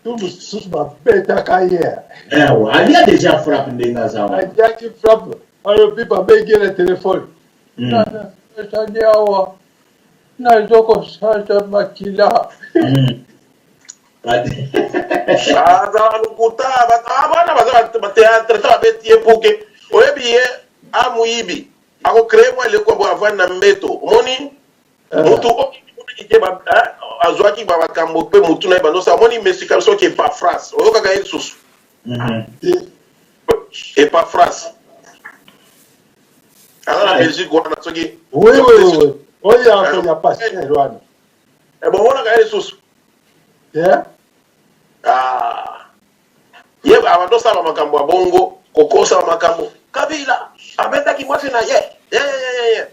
tu mosusu babetaka ye ewa alia déjà frappe ndenge aza wana aliaki frappe alobi babengi ye na telefone ezali awa nazokosala makila hmm. azala lokuta ah, bana baza bateatre ta babeti ye poke oyebi ye amoyibi akocree mwa eleko bo avandi na mbeto omoni eh. motu oyo ke eh, azwaki bamakambo mpe motu na ye bandosa omoni mesika soki epafrase oyokaka ye lisusu mhm. epafrase aza na belgique wana soki oui oui oui oyo ya pasteur wana eh, bomonaka ye lisusu ah. ye abanda osala makambo ya bongo kokosa makambo kabila abetaki mwasi na ye ye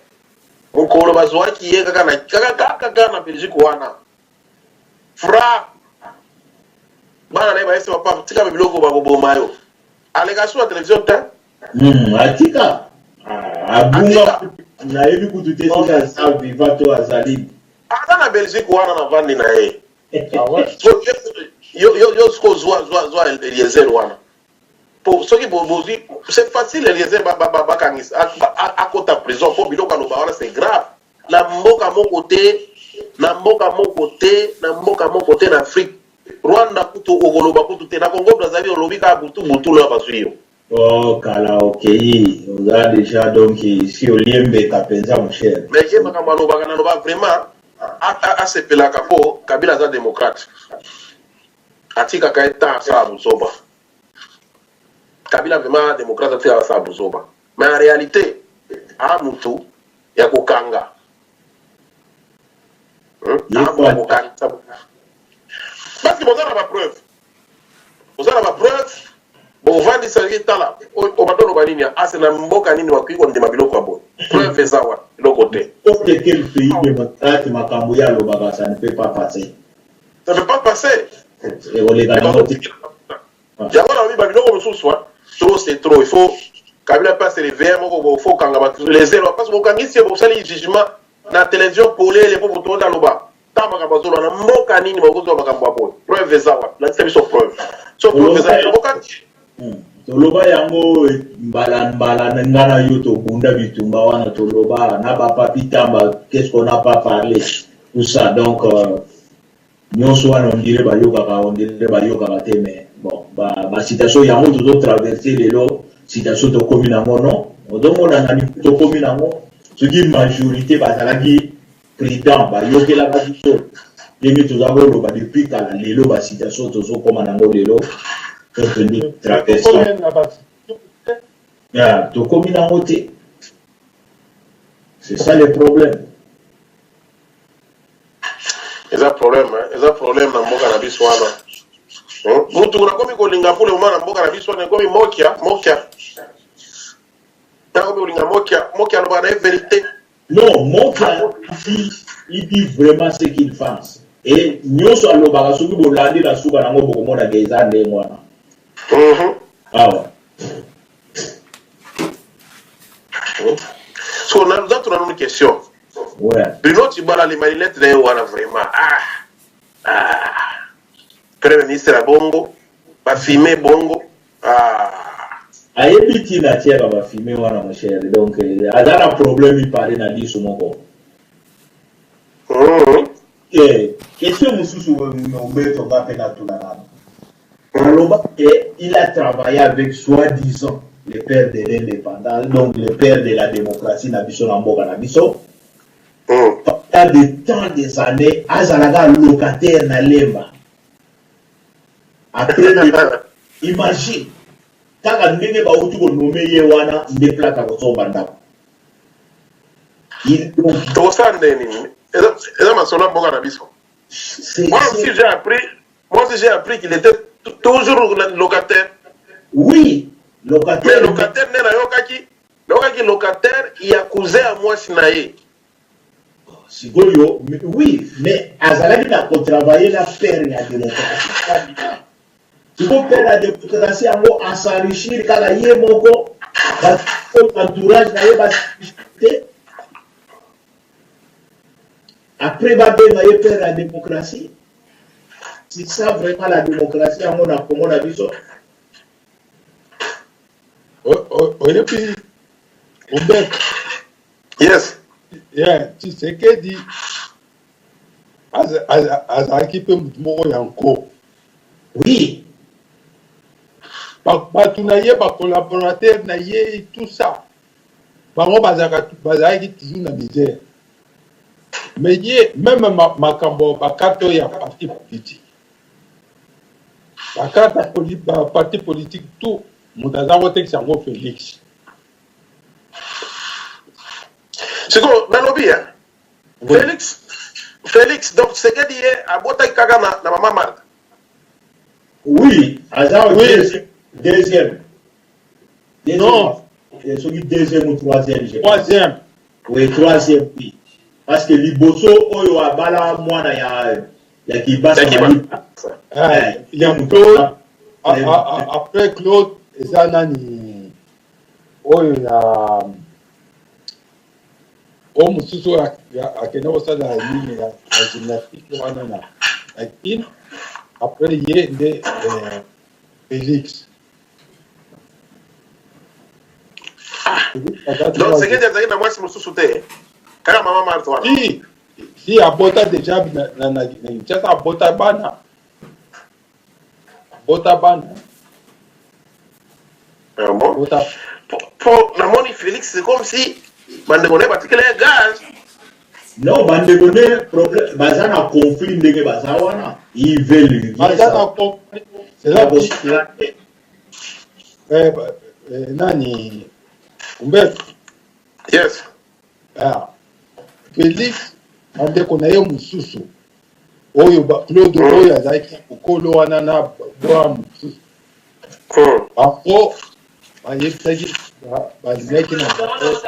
mokolo bazwaki ye kaka na kaka kaka na belgique wana fra bana na ye bayesi papa tika biloko bakoboma yo aleka su na televizio te hmm, atika ah, abunga nayebi kutu te soki aza viva to azali aza na belgique wana na vandi na ye ah yo siko zwa zwa zwa eliezer wana po soki bozwi c'est facile eliezer bakangisa akota prison po biloko aloba wana c'est grave na mboka moko te na mboka moko te na mboka moko te na afrique rwanda kutu okoloba kutu te na congo brazzaville olobi kaka butu butu loya bazwi yo Oh, kala okei oza deja donc si olie mbeka mpenza mon cher mais ye makambo alobaka naloba vraiment asepelaka mpo kabila aza démocrate atikaka ye temps asala buzoba kabila vraiment démocrate atikaka asala buzoba mais en réalité a mutu ya kokanga hmm? kokangisa parce que boza na bapreuve boza na bapreuve bovandisa ye tala obanda oloba nini ase na mboka nini bakoki kondima biloko ya boye preuve eza wana eloko te n'importe quel pays démocrate makambo ye alobaka ça ne peut pas passer ça ne peut pas passer ekoleka nango te yango nalobi babiloko mosusu trop c'est trop il faut kabila mpe ase réveiller moko bo faut okanga bato les zelo parce bokangisi ye bosali jugement na télévision polele mpo moto oyo aloba ta makambo azoloba na mboka nini bakozwa makambo ya boye preuve eza wapi lakisa biso preuve so preuve eza bokangi hmm. Toloba yango mbala mbala nga na yo tobunda bitumba wana toloba na ba Papy Tamba qu'est-ce qu'on n'a pas parlé tout ça donc euh, nyonso wana on dirait bayokaka on dirait bayokaka te mais bon ba, ba situation yango tozo traverser lelo situation tokomi nango non ozomona na tokomi nango soki majorité bazalaki prudent bayokelaka biso ndenge toza koloba depuis kala lelo ba situation tozokoma nango lelo tokende traverse tokomi nango te c'est ça le problème eza problème eza problème na mboka na biso wana hmm? mutu nakomi kolinga pour le moment na mboka na biso wana ekomi mokia mokia nakomi kolinga mokia mokia alobaka na ye verité Non, Mokia, il dit, il dit vraiment ce qu'il pense. Et nyonso alobaka soki bolandi na suka nango bokomona ke eza ndenge wana. Awa. So na tuna nanu question. Ouais. Bruno Tshibala les marinettes na ye wana vraiment. Ah. Ah. Premier ministre ya bongo, ba filmer bongo. Ah. Ayebi tina atiaka ba filme wana mon cher donc eh, aza na problème ipare na lisu moko. Mm. Eh, question mosusu Roberto nga mpe natuna nano. Aloba que il a travaillé avec soi-disant le père de l'indépendance, donc le père de la démocratie na biso na mboka na biso. Pendant de temps des années, azalaka locataire na Lemba. Après, imagine kaka ndenge bauti konome ye wana nde plaque akosomba ndako. Tokosala ndenge nini? Eza masolo ya mboka na biso. Moi aussi j'ai appris, moi aussi j'ai appris qu'il était toujours locataire. Oui, locataire. Mais locataire nde nayokaki, nayokaki locataire ya cousin ya mwasi na ye. Sikoyo, oui, mais azalaki na ko travailler na père ya démocratie. Sikoyo père ya démocratie yango a s'enrichir kaka ye moko, ba entourage na ye ba te. Après babenga ye père ya démocratie. C'est ça vraiment la démocratie yango na Congo na biso. Oyebi Umberto. Yes. Yeah, Tshisekedi azalaki mpe motu moko ya nko. Oui. Bato na ye, ba collaborateurs na ye, tout ça. Bango bazalaki toujours na misère. Mais ye, meme makambo ba carte oyo ya parti politique. Ba carte ya parti politique tout, moto aza kotekisa yango Felix. Sikoyo nalobi ya Felix Felix donc Tshisekedi ye abotaki kaka na, na mama Marthe. Oui, aza oui. deuxième. Deuxième. Non. Soki deuxième ou troisième. Je troisième. Oui, troisième, oui. Parce que liboso oyo abala mwana ya ya Kibasa. Ya, ya Claude. Après Claude, eza nani oyo ya oyo mosusu oyo akende kosala nini ya gymnastique wana na kin après ye nde eh, Felix. Ah. Donc Tshisekedi azalaki na mwasi mosusu te kaka mama Marthe wana. Si si abota deja na na na Kinshasa abota bana abota bana. Ah bon? Abota. Po namoni Felix c'est comme si bandeko na ye batikela ye gaz. Non, bandeko nde problème baza na conflit ndenge baza wana ils veulent baza na conflit c'est eh, eh, nani Umberto yes ah, Felix bandeko na ye mosusu oyo Claude hmm. oyo azalaki mokolo wana na bwa mosusu hmm. bango bayebisaki balingaki na bango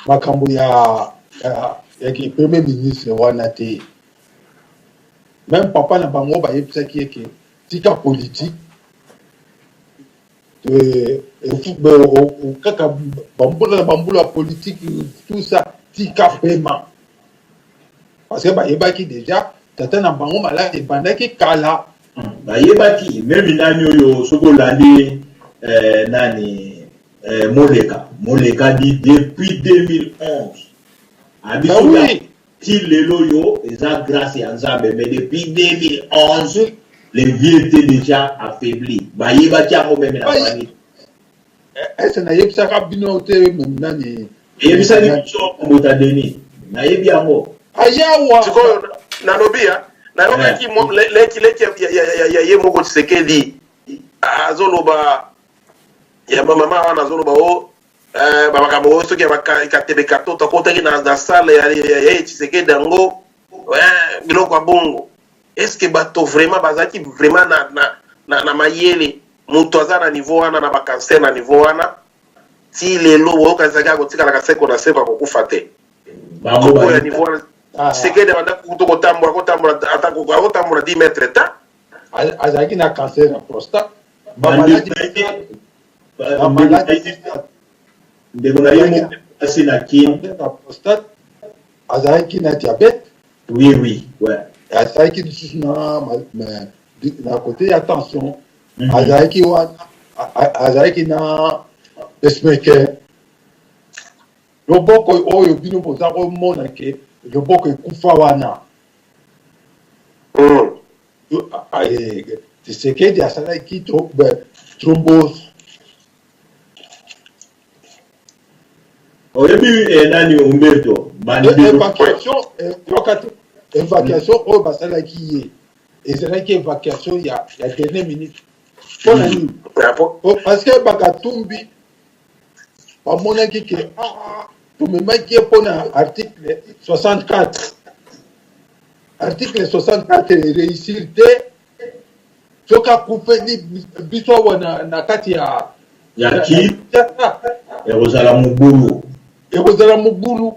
makambo ya ya, ya ki premier ministre wana te meme papa na bango bayebisaki ye ke tika politique eh, kaka bambula na bambula ya politique tout ça tika pema parce que bayebaki déjà tata na bango maladi ebandaki kala. Bayebaki meme nani oyo soki olandi eh, nani eh, Moleka Moleka dit depuis 2011 abiso ah oui. ti lelo oyo eza grâce ya Nzambe mais depuis 2011 le vieux était déjà affaibli bayebaki yango meme na famille. Est-ce nayebisaka bino te meme nani eyebisaki biso mbuta Denis nayebi yango ayawa sikoyo nalobi ya nayokaki leki leki ya ye moko Tshisekedi azoloba ya mama wana azoloba o bamakambo oyo soki ya bakatebe katoto akotaki na salle ya ye Tshisekedi yango biloko ya bongo. Est ce que bato vraiment bazalaki vraiment na mayele? Moto aza na niveau wana na bacancer na niveau wana ti lelo boyokanisaki akotikalaka seko na seko akokufa te. Koko ya niveau wana Tshisekedi abanda kutu kotambola akotambola ata akotambola 10 mètres ta azalaki na cancer ya prostate. Ndeko na ye moko asi na kin prostate, azalaki na diabète. Oui oui, ouais. Azalaki lisusu na côté ya tension. Azalaki wana, azalaki na pacemaker. Loboko oyo bino boza komona ke loboko ekufa wana, Tshisekedi asalaki thrombose. Oyebi nani Umberto évacuation évacuation oyo basalaki ye ezalaki évacuation ya dernière minute. Mpona nini? Parce que bakatumbi bamonaki ke tomemaki ye mpona article 64. Article 64 réussir te, soki akufeli biso awa na kati ya ya ki ekozala mobulu, ekozala mobulu.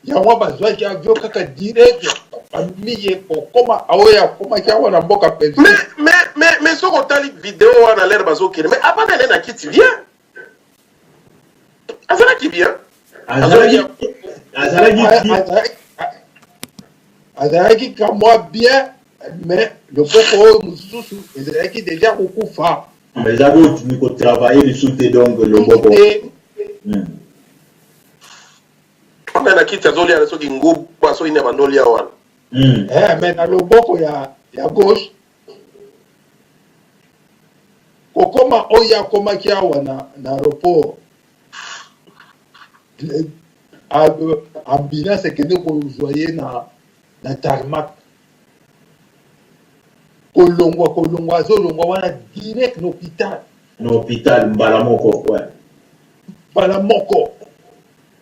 Yango bazwaki avion kaka direct, bamemi ye kokoma oyo akomaki awa na mboka Belgique. Mais soki otali video wana lere bazokende, mais avanda na kiti bien, azalaki bien, azalaki kamwa bien, mais loboko oyo mosusu ezalaki déjà kokufa. Eza kotini kotravaille lisusu te, donc loboko wana na kiti azolia soki nguba soki nini abandolia wana. Mais na loboko ya gauche kokoma oyo akomaki awa na aéroport, ambulance ekende kozwa ye na tarmac, kolongwa azolongwa wana direct na hôpital. Na hôpital mbala moko, ouais. Mbala moko.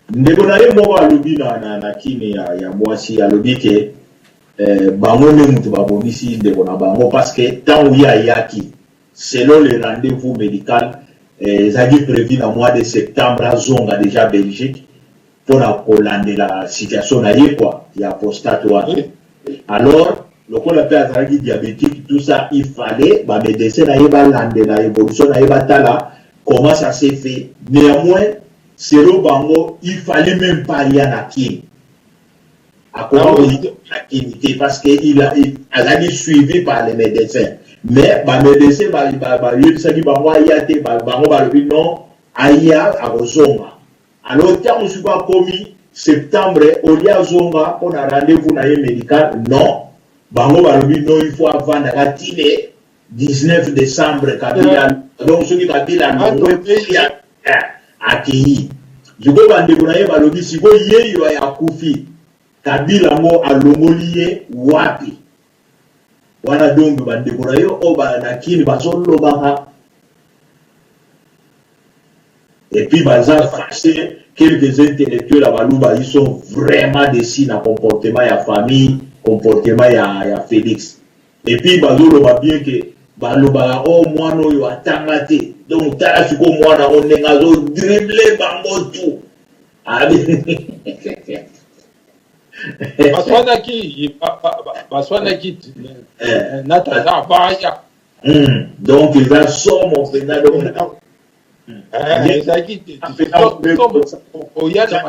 Ndeko na ye moko alobi na kini ya mwasi, alobi ke bango nde mutu babomisi ndeko na bango parce que ntango ye ayaki selon le rendez-vous médical ezalaki prévu na mois de septembre azonga déjà Belgique mpona kolandela situation na ye quoi ya prostate wana. Alors lokola mpe azalaki diabétique, tout ça, il fallait bamédecin na ye balandela évolution na ye, batala comment ça s'est fait. Néanmoins, selon bango, il fallait même pas ya na Kin, akoki na Kin te parce que il azalaki suivi par les médecins, mais bamédecin bayebisaki bango aya te, bango balobi non, aya akozonga. Alors ntango sikoyo akomi septembre, olie azonga mpona rendez-vous na ye médical, non, bango balobi non, il faut avandaka tine 19 décembre Kabila. Donc soki Kabila alongwe akei, sikoyo bandeko na ye balobi sikoyo ye yo akufi, Kabila yango alongoli ye wapi wana? Donc bandeko na yo oyo na Kini bazolobaka et puis baza fâché. Quelques intellectuels ya Baluba, ils sont vraiment déçus na comportement ya famille, comportement ya Félix. Et puis bazoloba bien ke balobaka o mwana oyo atanga te, donc tala sikoyo mwana oyo ndenge azodrible bango tout. Baswanaki na tata baya. Donc eza somo mpenza, donc ezalaki oya na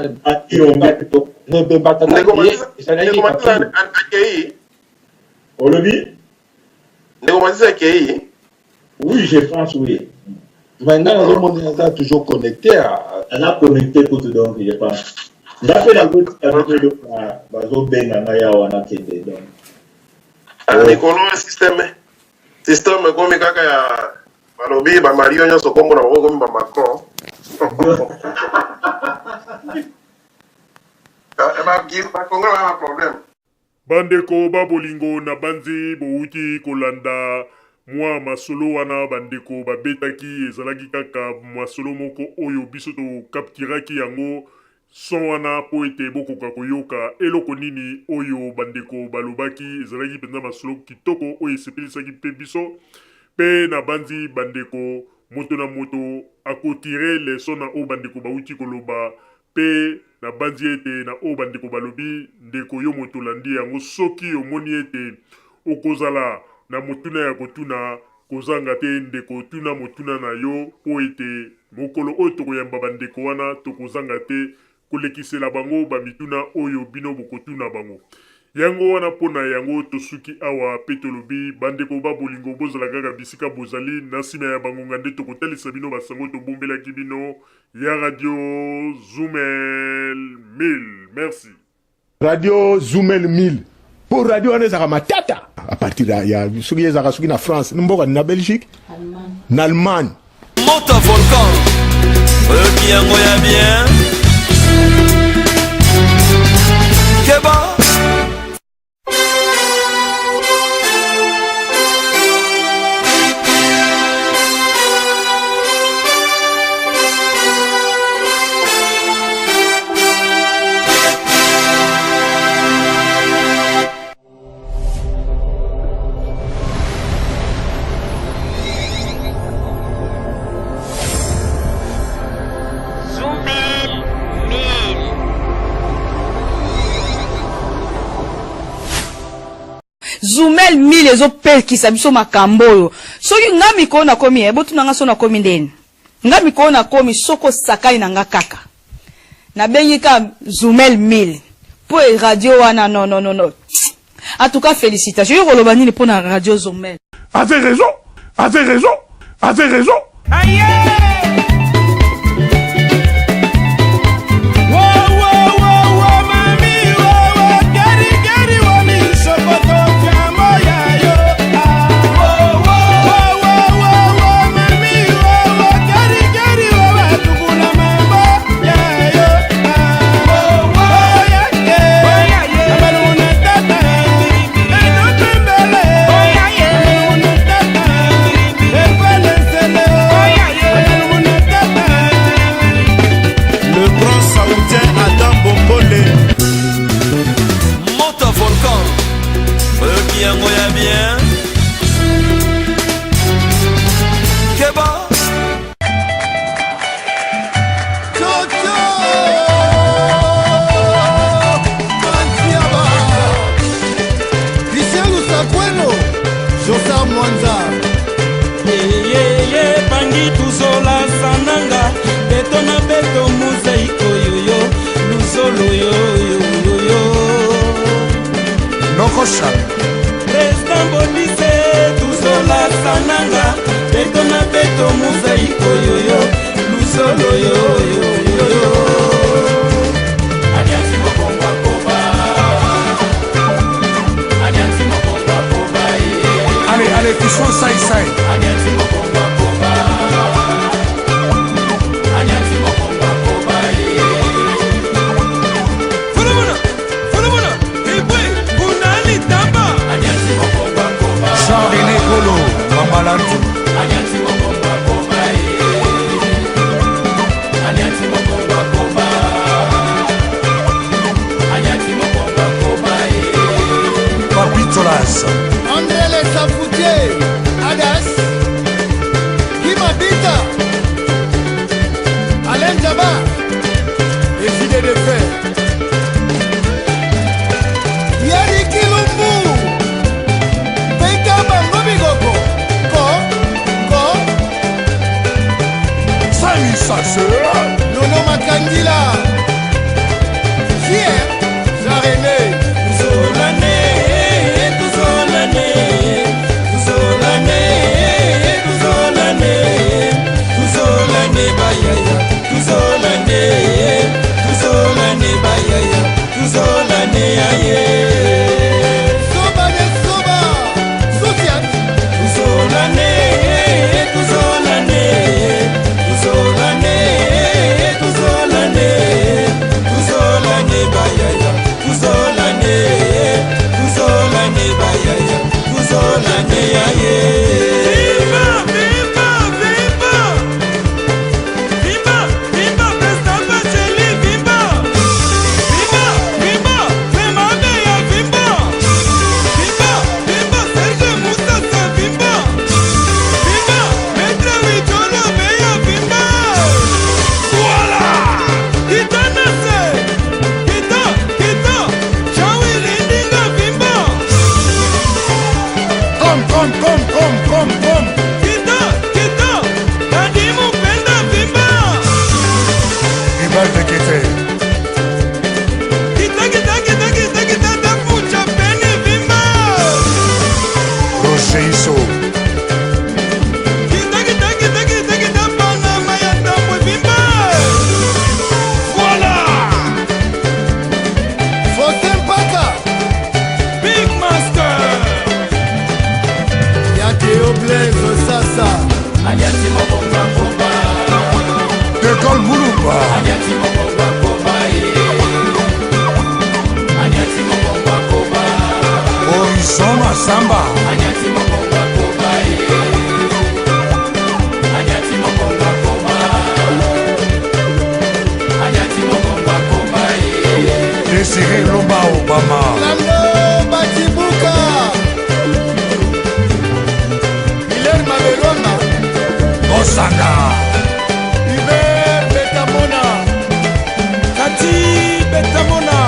olobi. Ndeko Mazisi akei? Oui, je pense oui. Mais nga nazomona aza toujours connecté. Aza connecté kutu donc je pense. Nga mpe nazotika bino bazobenga ngai awa nakende donc. Ah, mikolo système système ekomi kaka ya balobi ba Mario nyonso kombo na bango ekomi ba Macron. Ba Congo ba na problème. Bandeko ba bolingo nabanzi bowuti kolanda mwa masolo wana bandeko babetaki ezalaki kaka masolo moko oyo biso to capturaki yango son wana mpo ete bokoka koyoka eloko nini oyo bandeko balobaki ezalaki mpenza masolo kitoko oyo esepelisaki mpe biso mpe nabanzi bandeko moto na moto akotire leson na oyo bandeko bawuti koloba Mpe nabanzi ete na oyo bandeko balobi, ndeko, yo moto olandi yango, soki omoni ete okozala na motuna ya kotuna, kozanga te, ndeko, tuna motuna na yo, mpo ete mokolo oyo tokoyamba bandeko wana, tokozanga te kolekisela bango ba-mituna oyo bino bokotuna bango. Yango wana, mpo na yango, tosuki awa, mpe tolobi, bandeko ba bolingo, bozala kaka bisika bozali, na nsima ya bangonga nde tokotalisa bino basango tobombelaki bino Ya radio Zumel 1000. Merci. Radio Zumel 1000. Po radio wana ezalaka matata à partir ya, ya soki ezalaka soki na France, mboka na Belgique, na Allemagne. Moto volcan oyoki yango ya bien keba. Zumel 1000 ezopekisa biso makambo oyo. Soki nga mikolo nakomi eh, botuna nga so nakomi ndeni. Nga mikolo nakomi soki osakani na nga kaka. Nabengi ka Zumel 1000 po e radio wana non non non non. En tout cas félicitations. Yo koloba nini pona radio Zumel? Avait raison, avait raison, avait raison. Aïe! Le grand saoudien Adam Bombole. Moto volcan. Oyoki yango ya bien. Keba. Christian Lusakweno, Josar Mwanza. Yeyeye bangi tuzola sananga beto na beto mozaiko yoyo luzolo yoyoyoyo Nokosha. President Bodise tuzola sananga beto na beto mozaiko yoyo luzolo yoyoyoyo Allez, allez, Fiston Sai Sai. Fulumuna, fulumuna, ibwe, bunani tamba. Elomba Obama. Lando Batibuka. Hilaire Mabelwanga. Osanga. Hubert Betamona. Kati Betamona.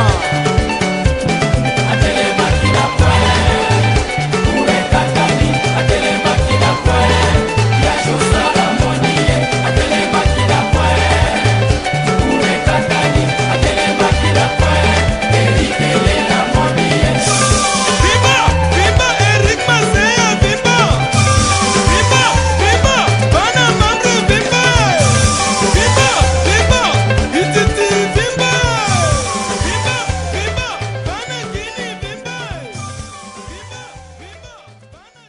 Vimba, vimba, Eric Masea, vimba. Vimba, vimba, bana mambre, vimba. Vimba, vimba, ititi, vimba. Vimba, vimba, bana Guinea, vimba. Vimba, vimba, bana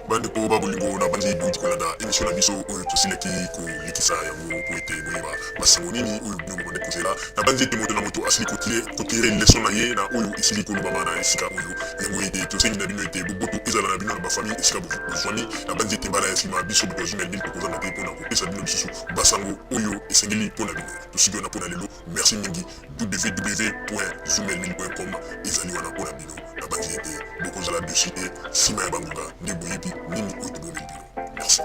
Bandeko ba bolingo, na bandi bouti kolanda émission na biso oyo tosilaki kolekisa yango po ete boyeba basango nini oyo bino bobandi kozela. Na bandi ete moto na moto asili kotire leson na ye na oyo esili kolobama na esika oyo yango ete tosengi na bino ete boboto ezala na bino na bafamille esika bozwami. Na bandi ete mbala ya nsima biso bato ya Zumel Mille tokozanga te mpona kopesa bino lisusu basango oyo esengeli mpo na bino. Tosiki wana mpo na lelo. Merci mingi. www.zumelmille.com ezali wana mpo na bino. Nabanzi ete bokozala dessus te nsima ya bangonga nde boyebi nini oyo tobomeli bino. Merci.